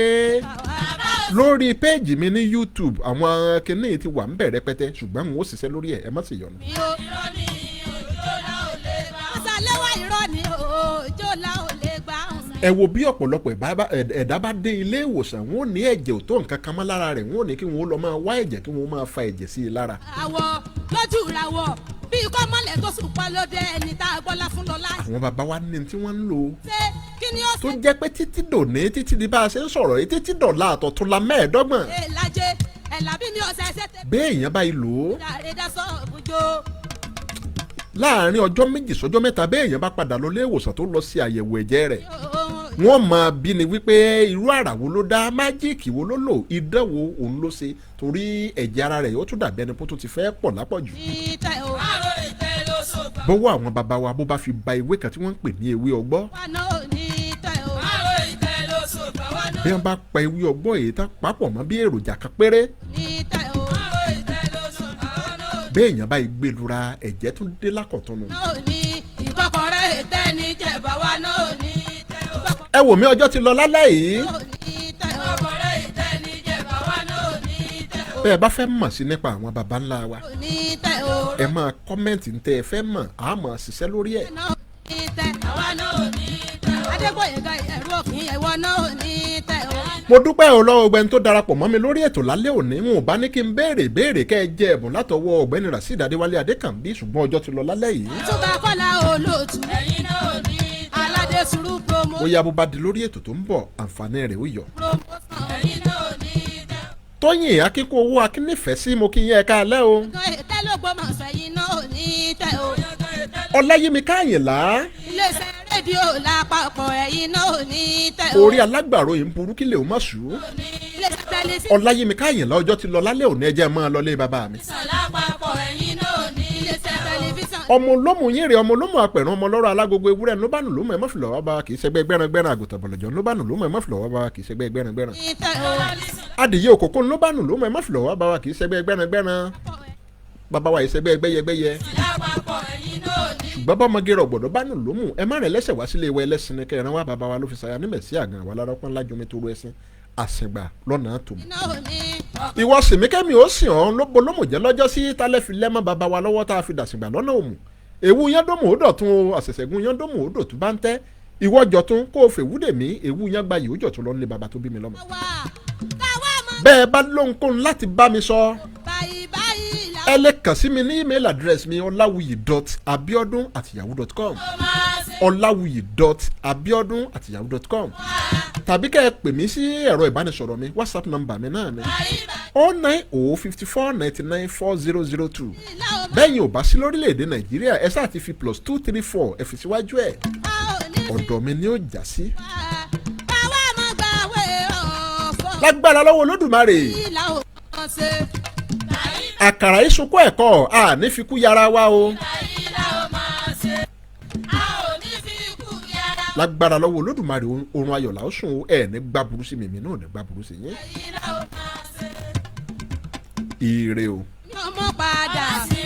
Speaker 2: lórí péèjì mi ní YouTube àwọn kinní ti wà ń bẹ̀ rẹpẹtẹ, ṣùgbọ́n n ó ṣiṣẹ́ lórí ẹ̀, ẹ má sì yọnu.
Speaker 1: mi o. Irọ́ ni òjò la ò lè gbà. Àṣàlẹ́wà irọ́ ni òjò la ò lè gbà.
Speaker 2: Ẹ wo bí ọ̀pọ̀lọpọ̀ ẹ̀dá bá dé ilé ìwòsàn, wọn ò ní ẹ̀jẹ̀ ò tó nǹkan kan mọ́ lára rẹ̀, wọn ò ní kí wọn ó lọ máa wá ẹ̀jẹ̀ kí wọn ó máa fa ẹ̀jẹ̀ sí i lára.
Speaker 1: Àwọ̀ lójú ìràwọ̀ bíi kọ́mọlẹ̀ tó sùn pa lóde ẹni tá a gbọ́lá fún lọ́lá.
Speaker 2: Àwọn bàbá wa ní tí wọ́n ń lò
Speaker 1: Ṣé kí ni ó
Speaker 2: tó
Speaker 1: ṣe
Speaker 2: jẹ́ pé títí dòní, títí di bá a ṣe ń sọ̀rọ̀ yìí, títí dọ̀la àtọ̀túnla 25,
Speaker 1: Èlàjẹ ẹ̀làbí mi ọ̀sẹ̀ ṣe tẹ̀.
Speaker 2: béèyàn báyìí lò ó
Speaker 1: Dàrẹ́ dasọ̀ òbújó.
Speaker 2: láàárín ọjọ́ 2 sọ́jọ́ 3, béèyàn bá padà lọ ilé ìwòsàn tó lọ sí àyẹ̀wò ẹ̀jẹ̀ rẹ̀, wọ́n máa bí ni wípé irú àrà wo ló dá, májíìkì wo ló lò, idán wo òun ló ṣe, torí ẹ̀jẹ̀ ara rẹ̀ yóò tún dàbí ẹni pé ó tún ti fẹ́ pọ̀ lápọ̀jù.
Speaker 1: Ní tẹ̀ o.
Speaker 4: Àrò ìtẹ́ ló sọ̀gbà.
Speaker 2: Bọ́wọ́ àwọn bàbá wa bó bá fi ba ewé kan tí wọ́n ń pè ní ewé ọgbọ́,
Speaker 1: Wà náà ò ní tẹ̀ o.
Speaker 4: Àrò ìtẹ́ ló sọ̀gbà wá náà.
Speaker 2: bí wọ́n bá pa ewé ọgbọ́ èyí tán papọ̀ mọ́ bí èròjà kan péré,
Speaker 1: Ní tẹ̀ o.
Speaker 4: Àrò ìtẹ́ ló sọ̀gbà wá náà.
Speaker 2: béèyàn bá gbé lura, ẹ̀jẹ̀ tún dé lákọ̀tún nù.
Speaker 1: Náà ò ní ìkọkọrẹ́ ìtẹ́ ní jẹ̀bà wà náà ò ní tẹ̀ o.
Speaker 2: Ẹ wò mí, ọjọ́ ti lọ lálẹ́ yìí.
Speaker 1: Náà ò ní tẹ̀ o.
Speaker 4: Ìkọkọrẹ́ ìtẹ́ ní jẹ̀bà wá náà ò ní tẹ̀ o.
Speaker 2: Bẹ́ẹ̀ bá fẹ́ mọ̀ sí nípa àwọn baba ńlá wa,
Speaker 1: Ò ní tẹ̀ o.
Speaker 2: ẹ máa kọ́mẹ́ǹtì ń tẹ́ ẹ fẹ́ mọ̀, á máa ṣiṣẹ́ lórí ẹ̀.
Speaker 1: Náà ò ní tẹ̀.
Speaker 4: Àwa náà ò ní tẹ̀ o.
Speaker 1: Adégbòyèga ẹ̀rú òkín ẹ̀wọ̀ náà ò ní tẹ̀ o.
Speaker 2: Mo dúpẹ́ o lọ́wọ́ ọgbẹ́ni tó darapọ̀ mọ́ mi lórí ètò lálẹ́ òní. N ò bá ní kí n béèrè béèrè kẹ́ ẹ jẹ ẹ̀bùn látọwọ́ ọ̀gbẹ́ni Rasheed Adéwálé Adékànbí, ṣùgbọ́n ọjọ́ ti lọ lálẹ́ yìí.
Speaker 1: Túbà Kọ́lá olóòtú.
Speaker 4: Ẹ̀yin náà ò ní tẹ̀ o.
Speaker 1: Aládé sùúrù promo.
Speaker 2: Bóyá bó bá di lórí ètò tó ń bọ̀, àǹfààní rẹ̀ ó yọ.
Speaker 1: Promotion.
Speaker 4: Ẹ̀yin náà ò ní tẹ̀ o.
Speaker 2: Tóyìn Akínkú owó Akínífẹ̀ẹ́ sí, mo kí yín ẹ káalẹ́ o.
Speaker 1: Gan ètè ló gbọ́mọ̀ sẹ́yìn náà ò ní tẹ̀ o.
Speaker 2: Ọláyími Káyìnlá,
Speaker 1: Iléeṣẹ́ rédíò lápapọ̀ ẹ̀yin náà ò ní tẹ̀ o.
Speaker 2: orí alágbàro yìí ń burú kílẹ̀ ó má sùn.
Speaker 1: Iléeṣẹ́ tẹlifíṣàn.
Speaker 2: Ọláyími Káyìnlá, ọjọ́ ti lọ lálẹ́ òní, ẹ jẹ́ máa lọlé bàbá mi.
Speaker 4: Lápapọ̀ ẹ̀yin náà ò ní
Speaker 1: Iléeṣẹ́
Speaker 4: tẹ̀ o.
Speaker 1: tẹlifíṣàn.
Speaker 2: Ọmọ olómù yín rè, ọmọ olómù apẹ̀rún, ọmọ ọlọ́rọ̀ alágogo ewúrẹ́ ló bá nù lómù, ẹ má fìlọ̀ wá bá wa, kì í ṣẹgbẹ́ gbẹ́rangbẹ́ran àgùntàn bọ̀lọ̀jọ̀ ló bá nù lómù, ẹ má fìlọ̀ wá bá wa, kì í ṣẹgbẹ́ gbẹ́rangbẹ́ran.
Speaker 1: Ní tẹ̀ o.
Speaker 2: Adìyẹ òkòkò ló bá nù lómù, ẹ má fìlọ̀ wá bá wa, kì í ṣẹgbẹ́ gbẹ́rangbẹ́ran. Bàbá wa ìṣẹgbẹ́ gbẹ́yẹgbẹ́yẹ.
Speaker 4: Lápapọ̀ ẹ̀yin náà ò ní
Speaker 2: Ṣùgbọ́n bọ́mọge rọ̀gbọ̀dọ̀ bá nù lómù, ẹ má rẹ̀ lẹ́sẹ̀ wá sílé wa, ẹlẹ́sìn ni kẹrin wá, bàbá wa ló fi ṣàyà nímẹ̀ sí àgàn àwa lárọ́pọ́n lájomi tó ru ẹṣin àṣìgbà lọ́nà tòmù.
Speaker 1: Náà ò ní.
Speaker 2: Ìwọ sìnmíkẹ́mi ó sìn ọ́n ló bolómù jẹ́ lọ́jọ́ sí tálẹ́ fi lẹ́mọ́ bàbá wa lọ́wọ́ tá a fi dàsìgbà lọ́nà òmù. Èwu yẹn dómù ó dọ̀tun o, àṣẹ̀ṣẹ̀gun yẹn dómù ó dọ̀tun bá ń tẹ́. Ìwọ jọ̀tun kó o fèwúdè mí, èwu yẹn gbayì ó jọ̀tun lọ nílé bàbá tó bí mi lọ́mọ.
Speaker 1: Wà káwá mọ̀
Speaker 2: Bẹ́ẹ̀ bá lóhunkóhun láti bá mi sọ,
Speaker 1: báyìí báyìí là.
Speaker 2: ẹ lè kàn sí mi ní email address mi ọláwuyì.abiodun@yahoo.com, ọláwuyì.abiodun@yahoo.com, tàbí kẹ́ ẹ pè mí sí ẹ̀rọ ìbánisọ̀rọ̀ mi, WhatsApp number mi náà ni 09054994002.
Speaker 1: Ìlà ò mọ̀
Speaker 2: Bẹ́yìn ò bá sí lórílẹ̀‐èdè Nàìjíríà, ẹ sáà ti fi +234 ẹ fi síwájú ẹ̀,
Speaker 1: a ò ní fi
Speaker 2: ọ̀dọ̀ mi ni ó já sí.
Speaker 1: wá. Káwá mọ̀ gbàwé ọ̀fọ̀.
Speaker 2: Lágbára lọ́wọ́ Olódùmarè,
Speaker 1: Ìlà ò mọ̀ ṣe.
Speaker 2: àkàrà ìsunkún ẹ̀kọ́ àní fi kú yára wa o.
Speaker 4: Ayé la ó máa ṣe. A ò ní fi kú yára.
Speaker 2: Lágbára lọ́wọ́ Olódùmarè, oorun ayọ̀ là ó sùn o, ẹ̀ ní gbá burú sí mi, mi náà ní gbá burú sí yín.
Speaker 4: Ayé la ó máa ṣe.
Speaker 2: Ire o.
Speaker 1: Mi ò mọ̀ padà.
Speaker 4: Sí